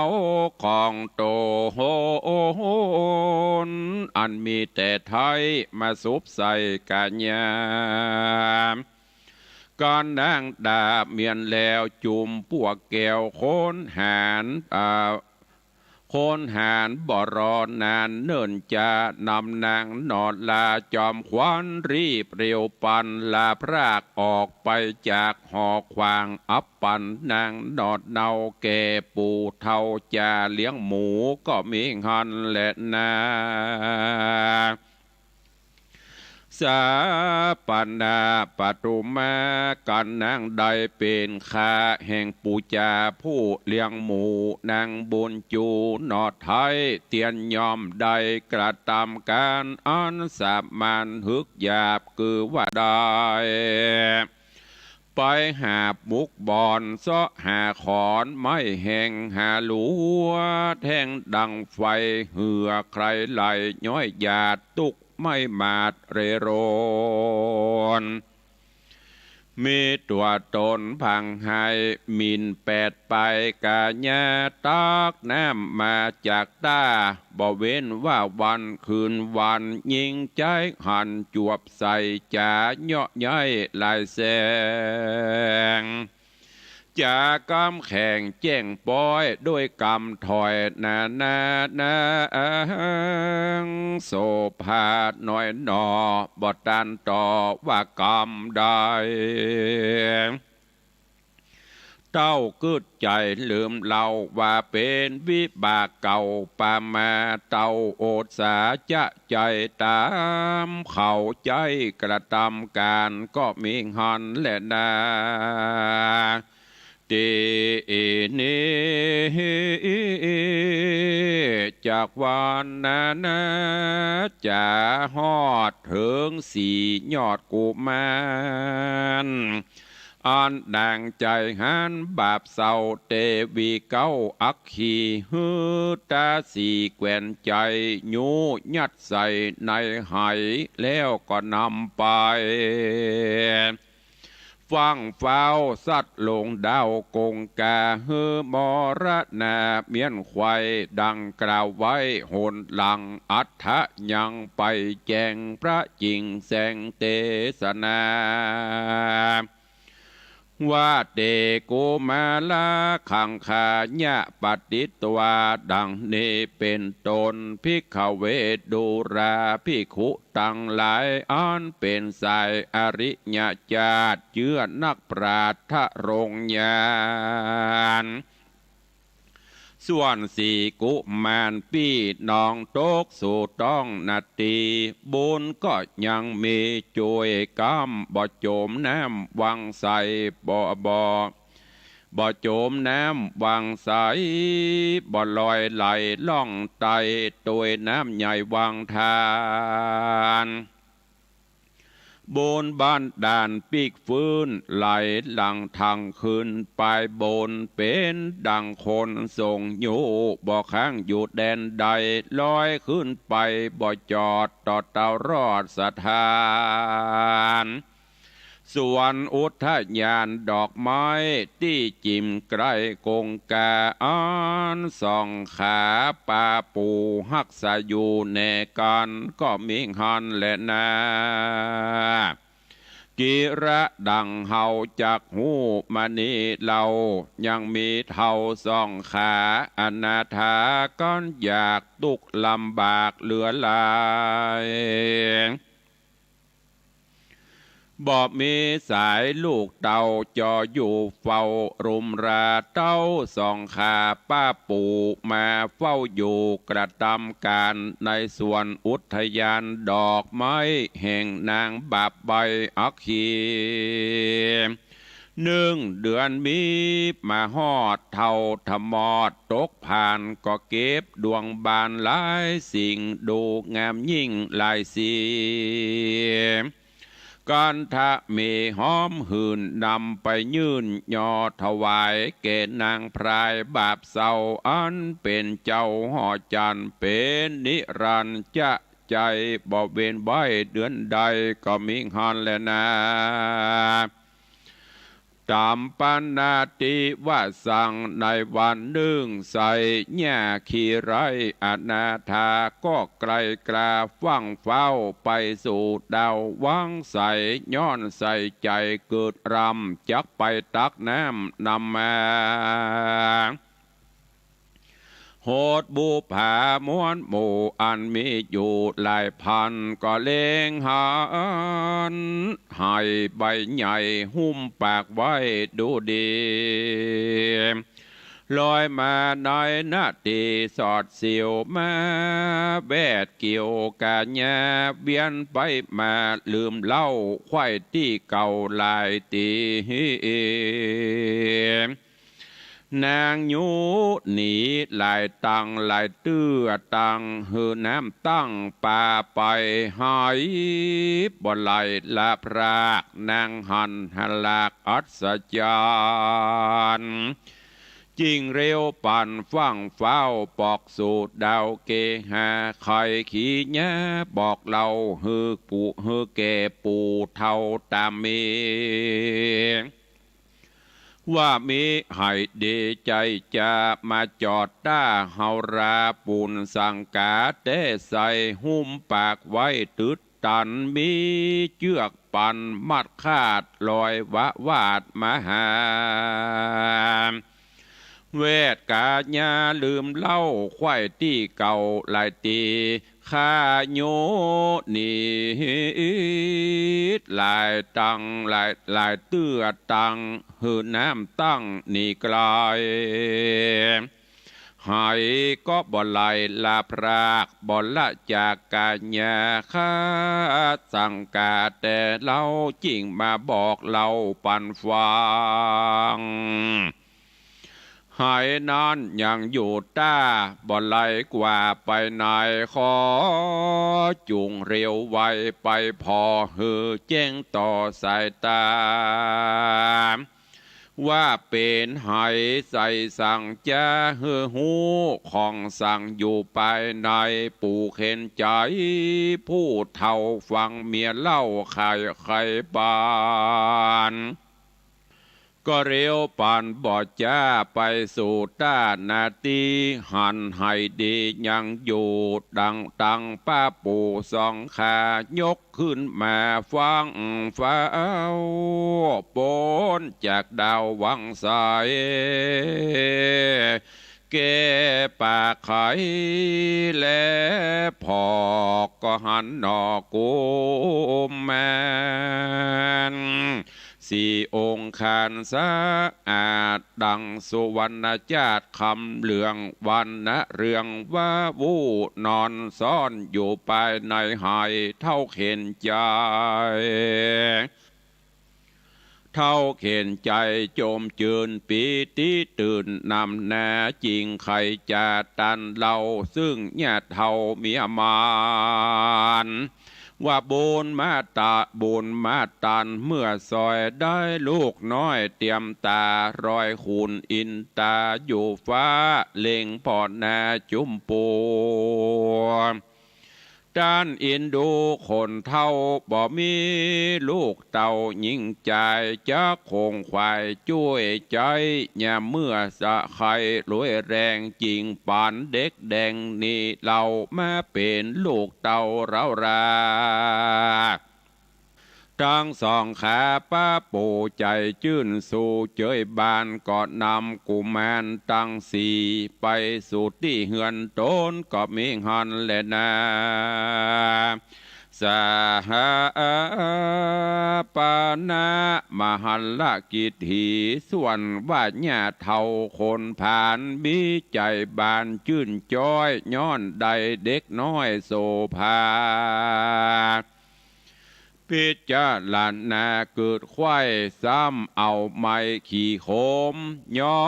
ของโต๋น อันมีแต่ไท้มาสุบใส่ก๋ายา ก๋านนางดาเมียนแล้ว จุมปวกแก้วคนหาญ อ่า คนหาญบ่รอนานเนิ่นจา นำนางหนอดลาจอมขวัญ รีบเร็วปัน ลาพรากออกไปจากหอขวาง อับปันนางหนอดเนาแก่ปู่เฒ่า จ่าเลี้ยงหมูก็มีหั้นแลนา สาปนาปทุมา ก๋านนางได้เป๋นข้าแห่งปู่จ๋าผู้เลี้ยงหมู นางบุญจูหนอไท้ เตียนย่อมได้กระตำก๋านอันสามานหึกหยาบ คือว่าได้ ไปหาบมุกบ่อน เซาะหาขอนไม้แห้ง หาหลัวแทงดังไฟ เหือใครไหลย้อยหยาด ตุ๊กข์ไม่มาดเร่ร่อน มีตั๋วต๋นพังหายหมิ่นแปดไป ก๋ายาตักน้ำมาจากต้า บ่เว้นว่าวันคืนวัน ยิงใจ๊หันจวบใส่ จ๋าเยาะเย้ยหลายแสง จ๋ากำแข็งแจ้งป๊อยด้วยกำถ้อยนานานา โสภาน้อยหนอ บ่ตันต่อว่ากำใด เต้ากึ๊ดใจ๋ลืมเล่าว่าเป๋นวิบากเก่าปามา เต้าโอษาจะใจ๋ต๋ามเขาใจ๊กระตำก๋านก็มีหั้นแลนา ตี้นี้จากวันนานา จ๋าฮอดเถิงสี่ยอดกุมาร อันดังใจ๋หันบาปเศร้า เตวีเก๊าอัคคี หื้อต๋าสี่แกว่นใจ๋ ยูยัดใส่ในไหแล้วก็นำไป ฟั่งฟ้าวสัตว์ลงดาวกงกา หื้อมรณาเมี้ยนไขว่ ดังกล่าวไว้หนหลัง อัฏฐะยังไปแจ้ง พระจิ่งแสงเตสนา ว่าเต กุมารคังคายะปะติตวา ดังนี้เป๋นต้น ภิกขเว ดูราภิกขุตังหลาย อันเป๋นสายอริยจาติ เจื้อนักปราชญ์ทรงญาณ ส่วนสี่กุมารปี้น้องตกสู่ต้องนาตี บุญก็ยังมีจ้วยกำ บ่จมน้ำวังใส บ่ บ่ บ่จมน้ำวังใส บ่ลอยไหลล่องไต ตวยน้ำใหญ่วังทาน บุญบันดาลปิ๊กฟื้น ไหลหลั่งทังคืนไป บุญเป๋นดังคนส่งอยู่ บ่ค้างอยู่แดนใด ลอยขึ้นไปบ่จอด ต่อเต้ารอดสถาน สวนอุทยานดอกไม้ ตี้จิ่มใก้กงกา อันสองขาปาปู่ฮักษาอยู่แน่กั๋น ก็มีหั้นแลนา กิระดังเฮาจักฮู้มานี้เล่า ยังมีเฒ่าสองขาอนาถา กั๋นอยากตุ๊กข์ลำบากเหลือหลาย บ่มีสายลูกเต้าจออยู่เฝ้า รุมราเต้าสองขาปาปู่ มาเฝ้าอยู่กระตำก๋าน ในสวนอุทยานดอกไม้ แห่งนางบาบใบ้อัคคี นึ่งเดือนมีมาฮอด เฒ่าถมอดตกผาน ก็เก็บดวงบานหลายสิ่ง ดูงามยิ่งหลายสี คันธะมีหอมหื่น นำไปยื่นยอถวาย แก่นางพรายบาปเศร้า อันเป๋นเจ้าหอจันทร์ เป๋นนิรันดร์จะ ใจ๋บ่เว้นไว้เดือนใด ก็มีหั้นแลนา ตัมปนาติวสัง ในวันนึ่งไส หญ้าขี้ไร้อนาถา ก็ไกลกล้าฟั่งฟ้าว ไปสู่ดาววังใส ย้อนใส่ใจ๋เกิดรำ จักไปตักน้ำนำมา โหดบุปผาม้วนหมู่อันมีอยู่หลายพัน ก็เล็งหัน ไหใบใหญ่หุ้มปากไว้ดูดี ลอยมาในนาทีสอดเสียวมา แวดเกี่ยวกาญา เวียนไปมาลืมเล่า ไขว่ตี้เก่าหลายตี นางยูหนีหลายตังหลายเตื้อ ตังหื้อน้ำตั้งปาไป ไหบ่ไหลละพราก นางหันหลากอัศจรรย์ จิ่งเร็วปานฟั่งฟ้าว ปอกสู่ดาวเกหา ใค่ขีญาบอกเล่า หื้อปู่หื้อแก่ปู่เฒ่าต๋ามมี ว่ามีไหดีใจ๋จะมาจอดต้า เฮาราปุณสังกาแต๊ไส้ หุ้มปากไว้ตึดตัน มีเจื้อก ปันมัดคาดลอยหวะหวาดมาหา แวดก๋าญาลืมเล่าไขว้ตี้เก่าหลายตี้ ข้าโยนิดหลายตัง หลาย หลายเตื้อตัง หื้อน้ำตั้งหนีไกล ไหก็บ่ไหลละพราก บ่ละจากก๋าญา ข้าสังกาแต่เล่า จึงมาบอกเล่าปันฟัง ไหนั้นยังอยู่ต้า บ่ไหลกว่าไปไหน ขอจุ่งเร็วไวไปผ่อ หื้อแจ้งต่อสายต๋า ว่าเป๋นไหใสสัง จะหื้อฮู้ของสังอยู่ปายใน ปู่เข็ญใจ๋ผู้เฒ่า ฟังเมียเล่าใค่ๆ ปาน ก็เร็วปันบ่จ๊า ไปสู่ต้านาตี้ หันไหดียังอยู่ ดังตังป้าปู่สองขายก ขึ้นมาฟังเฝ้า ป๊นจากดาววังไส แก่ปากไข และผ่อก็หันหน่อกุมมารสี่องค์คานสะอาด ดังสุวรรณจาตุคำเหลือง วรรณะเรืองวาวุ นอนซ่อนอยู่ปายในไห เฒ่าเข็ญใจ๋ เฒ่าเข็ญใจ๋จมจื้นปีติตื่นนำนา จึงใค่จะตันเล่า ซึ่งญาติเฒ่าเมียหมาน ว่าบุญมาตะ บุญมาตัน เมื่อซอยได้ลูกน้อยเตียมต๋า รอยขุนอินต๋าอยู่ฟ้า เล็งผ่อหน้าจุมปู ต้านอินดูคนเฒ่า บ่มีลูกเต้าญิงจาย จักขงขวายจ้วยใจ๊ ยามเมื่อสะใคร่รวยแรง จึงปานเด็กแดงนี้ เล่ามาเป๋นลูกเต้าเร้ารา ตังสองขา ป้าปู่ใจ๋จื้นสู่เจยบ้าน ก็นำกุมารตังสี่ ไปสู่ตี้เฮือนต๋น ก็มีหั้นแลนา สหปณะมหัลกิตถี ส่วนว่าญาติเฒ่าคนผาน มีใจ๋บานจื้นจ้อย ย้อนได้เด็กน้อยโสภา พิจารณาเกิดใคร่ ซ้ำเอาไม้ขีโคม ย้อ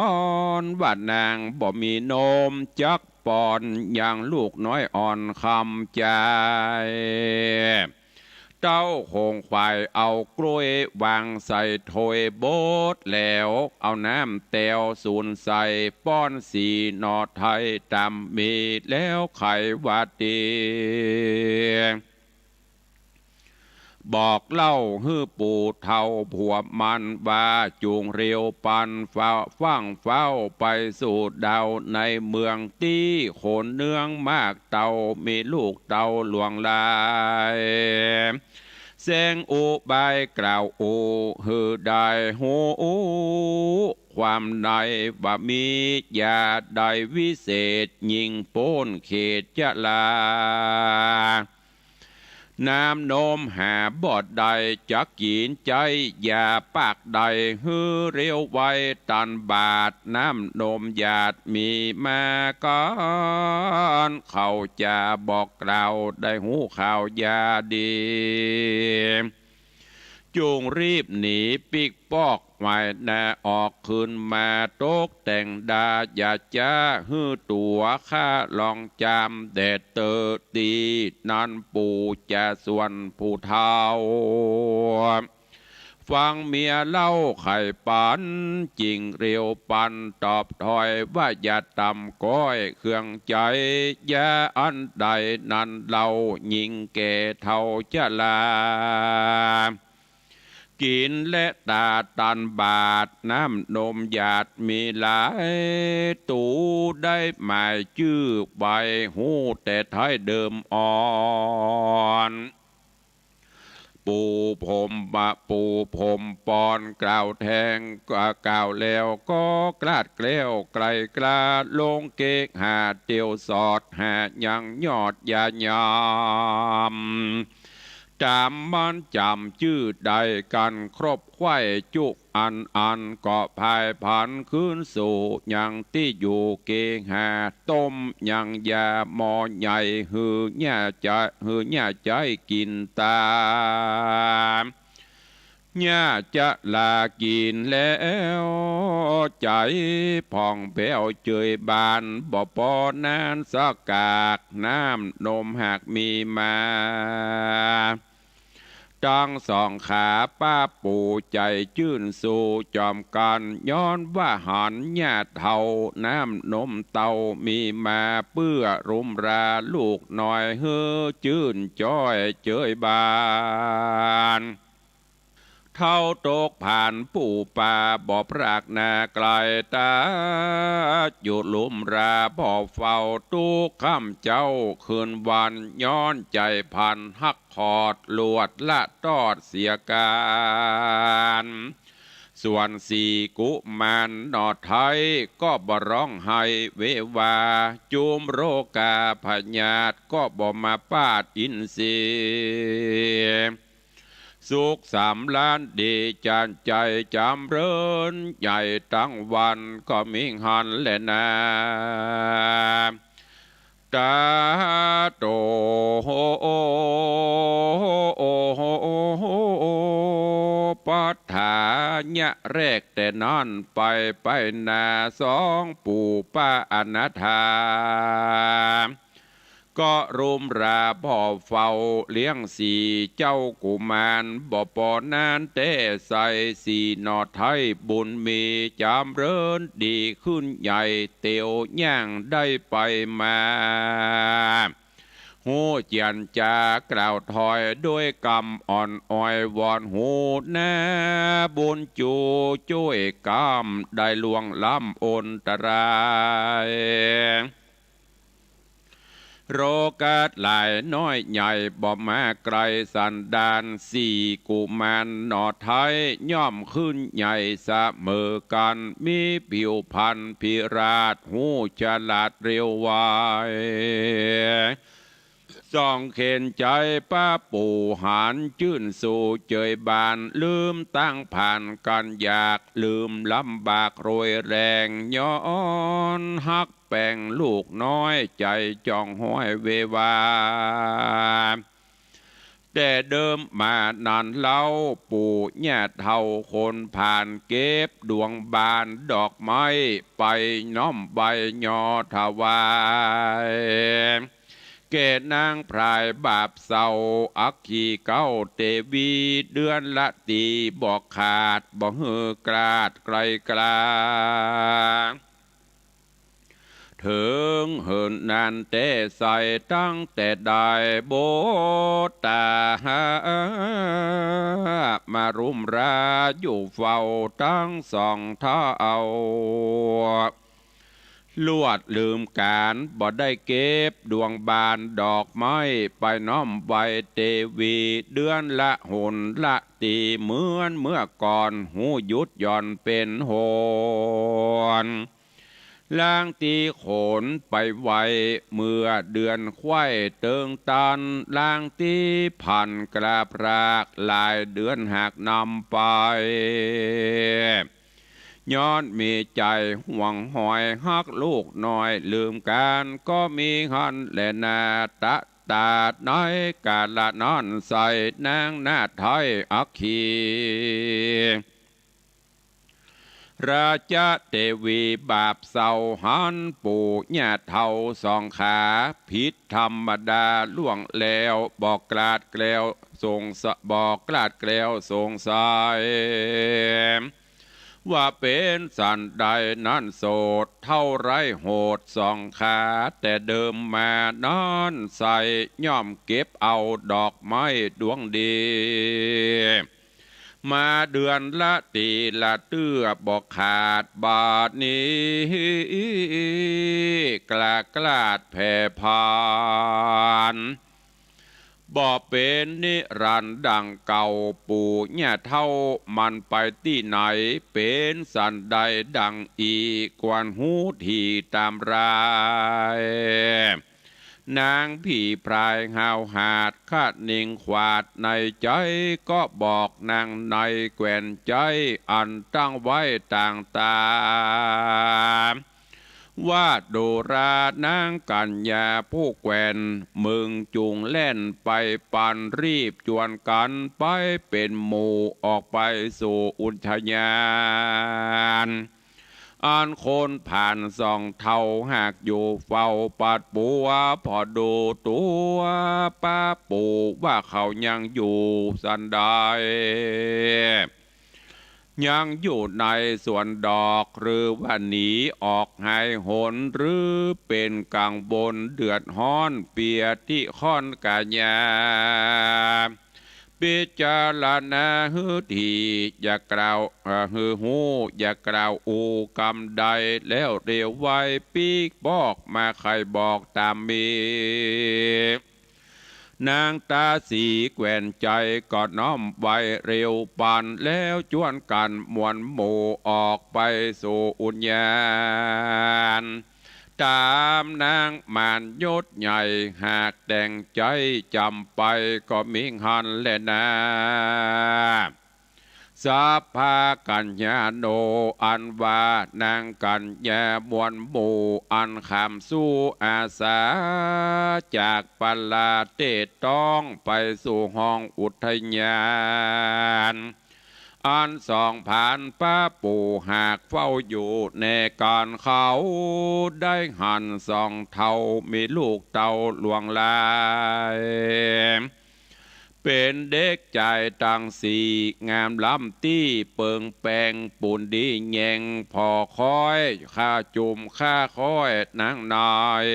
นว่านางบ่มีโนม จักป้อนยังลูกน้อยอ่อนคำใจ๋ เต้าขงขวายเอากล้วยวางใส่ถ้วยบดแล้ว เอาน้ำแตวสูนใส่ ป้อนสีหน่อไทยต๋ำมี แล้วไขว่าตี้ บอกเล่าหื้อปู่เฒ่าผัวมันว่า จุ่งเร็วปันฟ้าฟั่งเฝ้าไปสู่ดาวในเมืองตี้ คนเนืองมากเต้า มีลูกเต้าหลวงหลาย แสงอุบายกล่าวอู้ หื้อได้ฮู้ความใน ว่ามียาใดวิเศษ ยิ่งป๊นเขตจรา น้ำนมหาบ่ได้จักกิ๋น ใจ๊ยาปากใดหื้อเร็วไวตันบาด น้ำนมหยาดมีมาก่อน เขาจะบอกกล่าวได้ฮู้ข่าวยาดี จุ่งรีบหนีปิ๊กปอก ไหวนาออกคืนมาตกแต่งดา อย่าจ๊าหื้อตั๋วข้าลองจามแดดเตอตี้ นั้นปู่จะส่วนผู้เฒ่า ฟังเมียเล่าไขปัน จึ่งเร็วปันตอบถ้อยว่า อย่าต่ำก้อยเครื่องใจ๋ ยาอันใดนั้นเล่า ยิ่งแก่เฒ่าจรา กิ๋นและต๋าตันบาด น้ำนมหยาดมีหลาย ตูได้หมายจื้อไว้ ฮู้แต่ไท้เดิมอ่อน ปู่ผมมา ปู่ผมปอนกล่าวแทง กล่าวแล้วก็กลาดแคล้วไกลกล้า ลงเกหาเตียวสอดหายังยอดยายาม ต๋ามมันจ๋ำจื้อได้กั๋นครบไขว้จุกอันอัน ก็ผายผันคืนสู่ยังตี้อยู่เกหา ต้มยังยาหม้อใหญ่ หื้อหญ้าจะ หื้อหญ้าใจ๊กิ๋นต๋าม หญ้าจะลากิ๋นแล้ว ใจ๋ผ่องแผ้วเจยบาน บ่ปอนานสักกาก น้ำนมหากมีมา ตังสองขา ป้าปู่ใจ๋จื้นสู่จ๋อมกั๋น ย้อนว่าหันหญ้าเฒ่า น้ำนมเต้ามีมา เปื้อรุมราลูกน้อย หื้อจื้นจ้อยเจยบาน เฒ่าตกผานปู่ป่า บ่ปรากหน้าไกลต๋า อยู่ลุมราบ่เฝ้า ตุ๊กค่ำเจ๊าคืนวัน ย้อนใจ๋พันฮักขอด ลวดละตอดเสียก๋าน ส่วนสี่กุมารหน่อไท้ ก็บ่ฮ้องไห้เววา จุมโรคาพยาธิ ก็บ่มาปาดอินทรีย์ สุขสำราญดีจานใจ๋ จ๋ำเริญใหญ่ตังวัน ก็มีหั้นแลนา ต๋าโต ปัฏฐานะแรกแต่นั้นไป ไปหน้าสองปู่ป้าอนาถา ก็รุมราบ่เฝ้าเลี้ยงสี่เจ้ากุมาร บ่ปอนานแต๊ใส สี่หน่อไท้บุญมี จ๋ำเริญดีขึ้นใหญ่ เตียวย่างได้ไปมา ฮู้เจียรจากล่าวถอย ด้วยกำอ่อนอ้อย วอนฮู้นาบุญจู จ้วยกำ ได้ล่วงล้ำอันตราย โรคาดหลายน้อยใหญ่ บ่มาไกลสันดาน สี่กุมารหน่อไท้ ย่อมขึ้นใหญ่เสมอกั๋น มีผิวพรรณพิราช ฮู้ฉลาดเร็วไว ส่องเข็ญใจ๋ป้าปู่หัน จื้นสู่เจยบาน ลืมตังผานกั๋นอยาก ลืมลำบากโรยแรง ย้อนฮักแป๋งลูกน้อย ใจ๋จ้องห้อยเววา แต่เดิมมานั้นเล่า ปู่ย่าเฒ่าคนผ่าน เก็บดวงบานดอกไม้ ไปน้อมไหว้ยอถวาย แก่นางพรายบาปเศร้า อัคคีเก้าเตวี เดือนละตีบ่ขาด บ่หื้อกลาดไกลกลา เถิงเหินนานแต๊ใส ตั้งแต่ได้บวชต๋า มารุมราอยู่เฝ้าตังสองเฒ่า ลวดลืมก๋าน บ่ได้เก็บดวงบานดอกไม้ ไปน้อมไหว้เตวี เดือนละหนละตี เหมือนเมื่อก่อน ฮู้หยุดหย่อนเป๋นหน ลางตี้ขนไปไหว้ เมื่อเดือนไขว้เติงตัน ลางตี้ผันกล้าพราก หลายเดือนหากนำไป ย้อนมีใจ๋ห่วงหอยฮักลูกน้อย ลืมก๋านก็มีหั้นแลนา ตะตาดในกาละนั้นใส นางนาฏไท้อัคคี ราชเตวีบาปเศร้า หันปู่ย่าเฒ่าสองขา ผิดธรรมดาล่วงแล้ว บ่กลาดแคล้วสงสะ บ่กลาดแคล้วสงสัย ว่าเป๋นสันใดนั้นโสด เฒ่าไร้โหดสองขา แต่เดิมมานั้นใส ย่อมเก็บเอาดอกไม้ดวงดี มาเดือนละตีละเตื้อบ่ขาด บาดนี้กล้ากลาดแผ่ผ่าน บ่เป๋นนิรันดร์ดั่งเก่า ปู่ย่าเฒ่ามันไปตี้ไหน เป๋นสันใดดั่งอี้ ควรฮู้ถี่ต๋ามรา นางผีพรายห้าวหาด คะนิงขวาดในใจ๋ ก็บอกนางในแควนใจ๊ อันตั้งไว้ต่างต๋า ว่า ดูรา นางกัญญาผู้แควน มึงจุ่งแล่นไปปัน รีบจวนกั๋นไปเป๋นหมู่ ออกไปสู่อุทยาน อันคนผ่านสองเฒ่าหากอยู่เฝ้าปัดปัว ผ่อดูตั๋วป้าปู่ว่าเขายังอยู่สันใด ยังอยู่ในสวนดอก หรือว่าหนีออกหายหน หรือเป๋นกังวลเดือดฮ้อน เปียตี้ข้อนกายา พิจารณาหื้อถี่ อย่ากล่าว เอ่อ หื้อฮู้ อย่ากล่าวอู้กำใด แล้วเร็วไวปิ๊กบอกมา ใค่บอกต๋ามมี นางต๋าสีแควนใจ๋ ก็น้อมไวเร็วปัน แล้วจวนกั๋นมวลหมู่ ออกไปสู่อุทยาน ต๋ามนางม่านยศใหญ่ หากแต่งใจ๋จ๋ำไป ก็มิหั้นแลนา สาพากัญญาโน อันว่านางกัญญามวลหมู่ อันข้ามสู่อาสา จากปาลาเตศต้องไปสู่ห้องอุทยาน อันสองพรานป้าปู่หากเฝ้าอยู่ แน่กั๋นเขาได้หันสองเฒ่า มีลูกเต้าหลวงหลาย เป๋นเด็กใจ๋ตังสี่ งามล้ำตี้เปิงแปง ปูนดีแยง ผ่อค้อย ค่าจุ่มค่าค้อยนางน้อย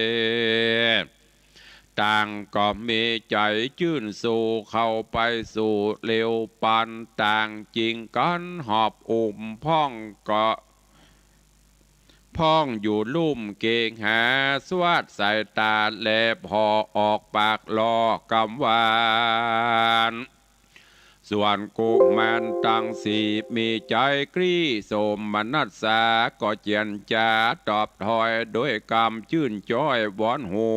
ต่างก็มีใจ๋จื้นสู่ เข้าไปสู่เร็วปัน ต่างจิ่งกั๋นหอบอุ้ม พ่องก็ พ่องอยู่ลุ่มเกหา สวาดสายต๋าแล ผ่อออกปากลอกำหวาน ส่วนกุมารตังสี่ มีใจ๋กรี้โสมนัสสา ก็เจียรจาตอบถ้อย โดยกำจื้นจ้อยวอนฮู้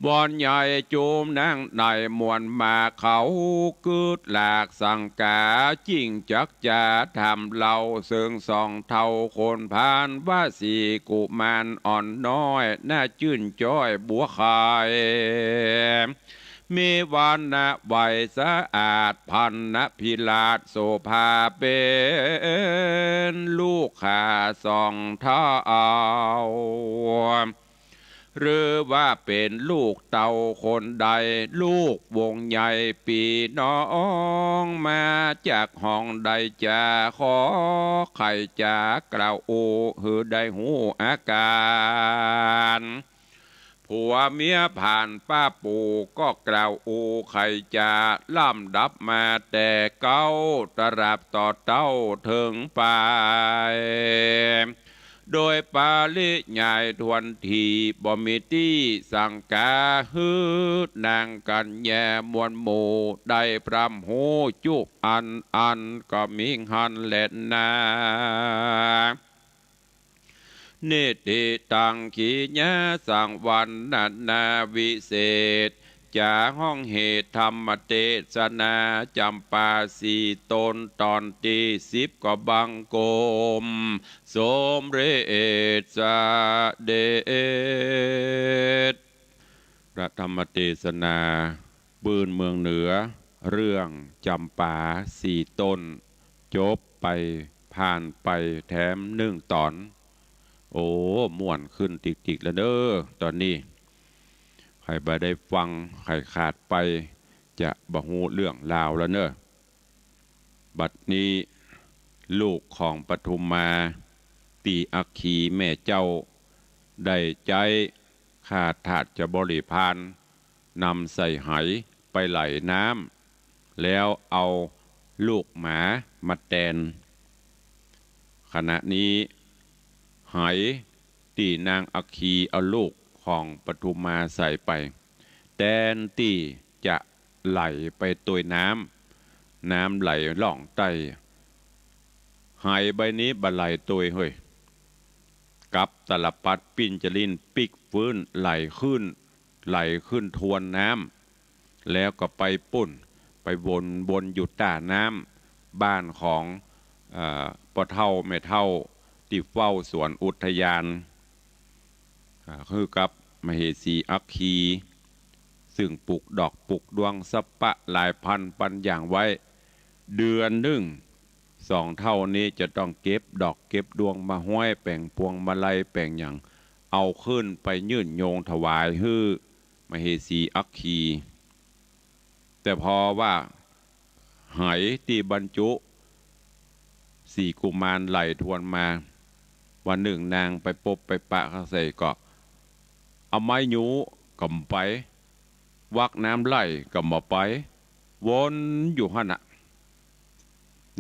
วอนใหญ่จุมนางในมวลมา เขากึ๊ดหลากสังก๋า จิ่งจักจ๋าถามเล่า เซิงสองเฒ่าคนพาล ว่าสี่กุมารอ่อนน้อย หน้าจื้นจ้อยบัวไข่ มีวรรณะใหว่สะอาด พรรณพิราชโสภา เป๋นลูกข้าสองเฒ่า หรือว่าเป๋นลูกเต้าคนใด ลูกวงใหญ่ปี้น้อง มาจากห้องใดจา ขอใค่จ๋ากล่าวอู้ หื้อได้ฮู้อาก๋าน ผัวเมียพรานป้าปู่ ก็กล่าวอู้ใค่จ๋า ลำดับมาแต่เก๊า ตราบต่อเต้าเถิงปาย โดยปริยายถ้วนถี่ บ่มีตี้สังก๋า หื้อนางกัญญามวลหมู่ ได้พร่ำฮู้จุบอันอัน ก็มิหั้นแลนา นิติตัง ขีณาสังวรรณนาวิเศษ จ๋าฮ้องเหตุธรรมเตสนา จ๋ำปาสี่ต๋น ต๋อนตี้สิบ ก็บังคมสมเร็จเสด็จ พระธรรมเตสนาปืนเมืองเหนือ เรื่องจ๋ำปาสี่ต๋น จบไป ผ่านไปแถมนึ่งต๋อน โอ้ ม่วนขึ้นติ๊กๆ แล้วเน้อ ต๋อนนี้ ใผบ่ได้ฟัง ใผขาดไป จะบ่ฮู้เรื่องราวแล้วเน้อ บัดนี้ ลูกของปทุมมา ตี้อัคคีแม่เจ้า ได้ใจ๊ข้าทาสบริพาร นำใส่ไหไปไหลน้ำ แล้วเอาลูกหมามาแตน ขณะนี้ ไหตี้นางอัคคีเอาลูกของปทุมมาใส่ไป แตนตี้จะไหลไปตวยน้ำ น้ำไหลล่องใต้ ไหใบนี้บ่ไหลตวยเฮ้ย กลับตาลปัตรปิ้นจลิ้นปิ๊กฟื้นไหลขึ้น ไหลขึ้นทวนน้ำ แล้วก็ไปปุ้น ไปวนๆ อยู่ต้าน้ำบ้านของ เอ่อ ป้อเฒ่าแม่เฒ่าตี้เฝ้าสวนอุทยาน อ่า คือกับมเหสีอัคคี ซึ่งปลูกดอกปลูกดวงสะปะหลายพันปันอย่างไว้ เดือนนึ่ง สองเฒ่านี้จะต้องเก็บดอกเก็บดวงมาห้อยแป๋งพวงมาลัยแป๋งหยัง เอาขึ้นไปยื่นโยงถวายหื้อมเหสีอัคคี แต่พอว่าไหตี้บรรจุสี่กุมารไหลทวนมา วันนึ่งนางไปปบไปปะเข้าใส่ก็ เอาไม้ยู้ก็บ่ไป วักน้ำไหลก็บ่ไป วนอยู่หั้นน่ะ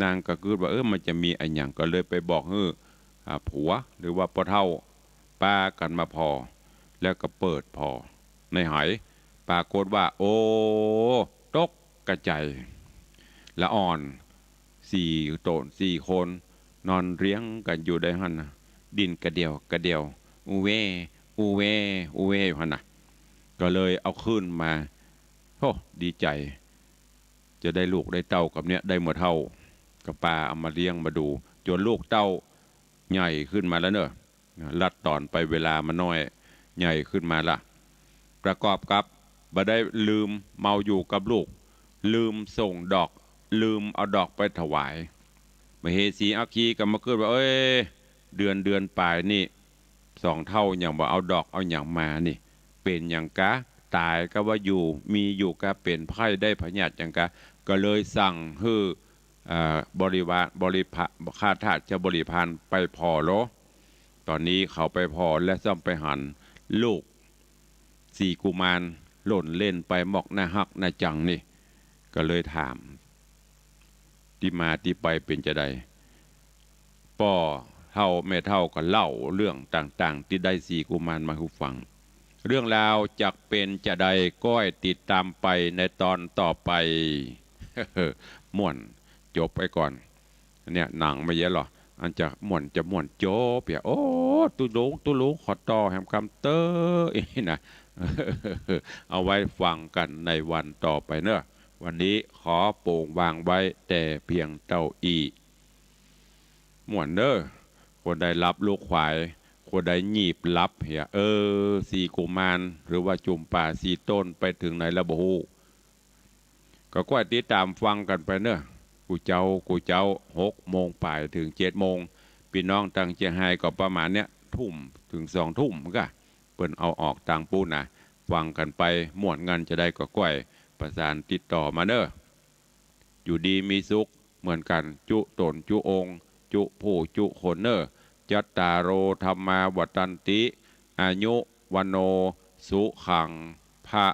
นางก็กึ๊ดว่า เออ มันจะมีอะหยัง ก็เลยไปบอกหื้อ อ่า ผัว หรือว่าป้อเฒ่า ปากั๋นมาผ่อ แล้วก็เปิดผ่อในไห ปรากฏว่า โอ้ ตกกระจาย ละอ่อน สี่ต๋น สี่คน นอนเรียงกั๋นอยู่ได้หั้นน่ะ ดิ้นกระเดี่ยวกระเดี่ยว อูแว อูแว อูแวอยู่หั้นน่ะ ก็เลยเอาขึ้นมา โธ่ ดีใจ๋ จะได้ลูกได้เต้ากับเนี้ย ได้เมื่อเฒ่า ก็ปาเอามาเลี้ยงมาดู จ๋นลูกเต้าใหญ่ขึ้นมาแล้วเนาะ ลัดต๋อนไปเวลามันน้อย ใหญ่ขึ้นมาละ ประกอบกับบ่ได้ ลืมเมาอยู่กับลูก ลืมส่งดอก ลืมเอาดอกไปถวาย มเหสีอัคคีก็มากึ๊ดว่า เอ้ย เดือน เดือนป๋ายนี่ สองเฒ่ายังบ่เอาดอกเอาหยังมานี่ เป๋นหยังกา ต๋ายกาว่าอยู่ มีอยู่กา เป๋นไข้ได้พยาธิหยังกา ก็เลยสั่งหื้อ เอ่อ บริวาร บริพะ ข้าทาสเจ้าบริพารไปผ่อโล ต๋อนนี้เขาไปผ่อและซ่อมไปหันลูกสี่กุมารหล่นเล่นไปมอก น่าฮักน่าจังนี่ ก็เลยถาม ตี้มาตี้ไปเป๋นจาใด ป้อเฒ่าแม่เฒ่าก็เล่าเรื่องต่างๆ ตี้ได้สี่กุมารมาหื้อฟัง เรื่องราวจักเป๋นจาใด ก้อยติดต๋ามไปในต๋อนต่อไป ม่วน จบไปก่อน เนี่ย หนังมาเยอะหรอ อันจะม่วนจะม่วนจบเหีย โอ้ ตุ๊ลุง ตุ๊ลุง ขอต่อแหมกำเต๊อะ อีกนะ เอาไว้ฟังกั๋นในวันต่อไปเนาะ วันนี้ขอโป่งวางไว้แต่เพียงเต้าอี้ ม่วนเน่อ คนใดหลับลูกขวาย คนใดหยีบหลับเหีย เออ สี่กุมาร หรือว่าจุ่มป่าสี่ต้นไปเถิงไหนแล้วบ่ฮู้ ก็ก้อยติดต๋ามฟังกั๋นไปเนาะ กู้เจ๊า กู้เจ๊า หกโมงป๋ายเถิงเจ็ดโมง ปี้น้องตังเจียงไฮ้ก็ประมาณเนี้ย ทุ่มเถิงสองทุ่มก้า เปิ้นเอาออกตางปู้นนะ ฟังกั๋นไป ม่วนงันจาใดก็ก้อยประสานติดต่อมาเนาะ อยู่ดีมีสุขเหมือนกั๋น จุ๊ต๋นจุ๊องค์ จุ๊ผู้จุ๊คนเนาะ จัตตาโร ธัมมา วัฑฒันติ อายุ วัณโณ สุขัง พะ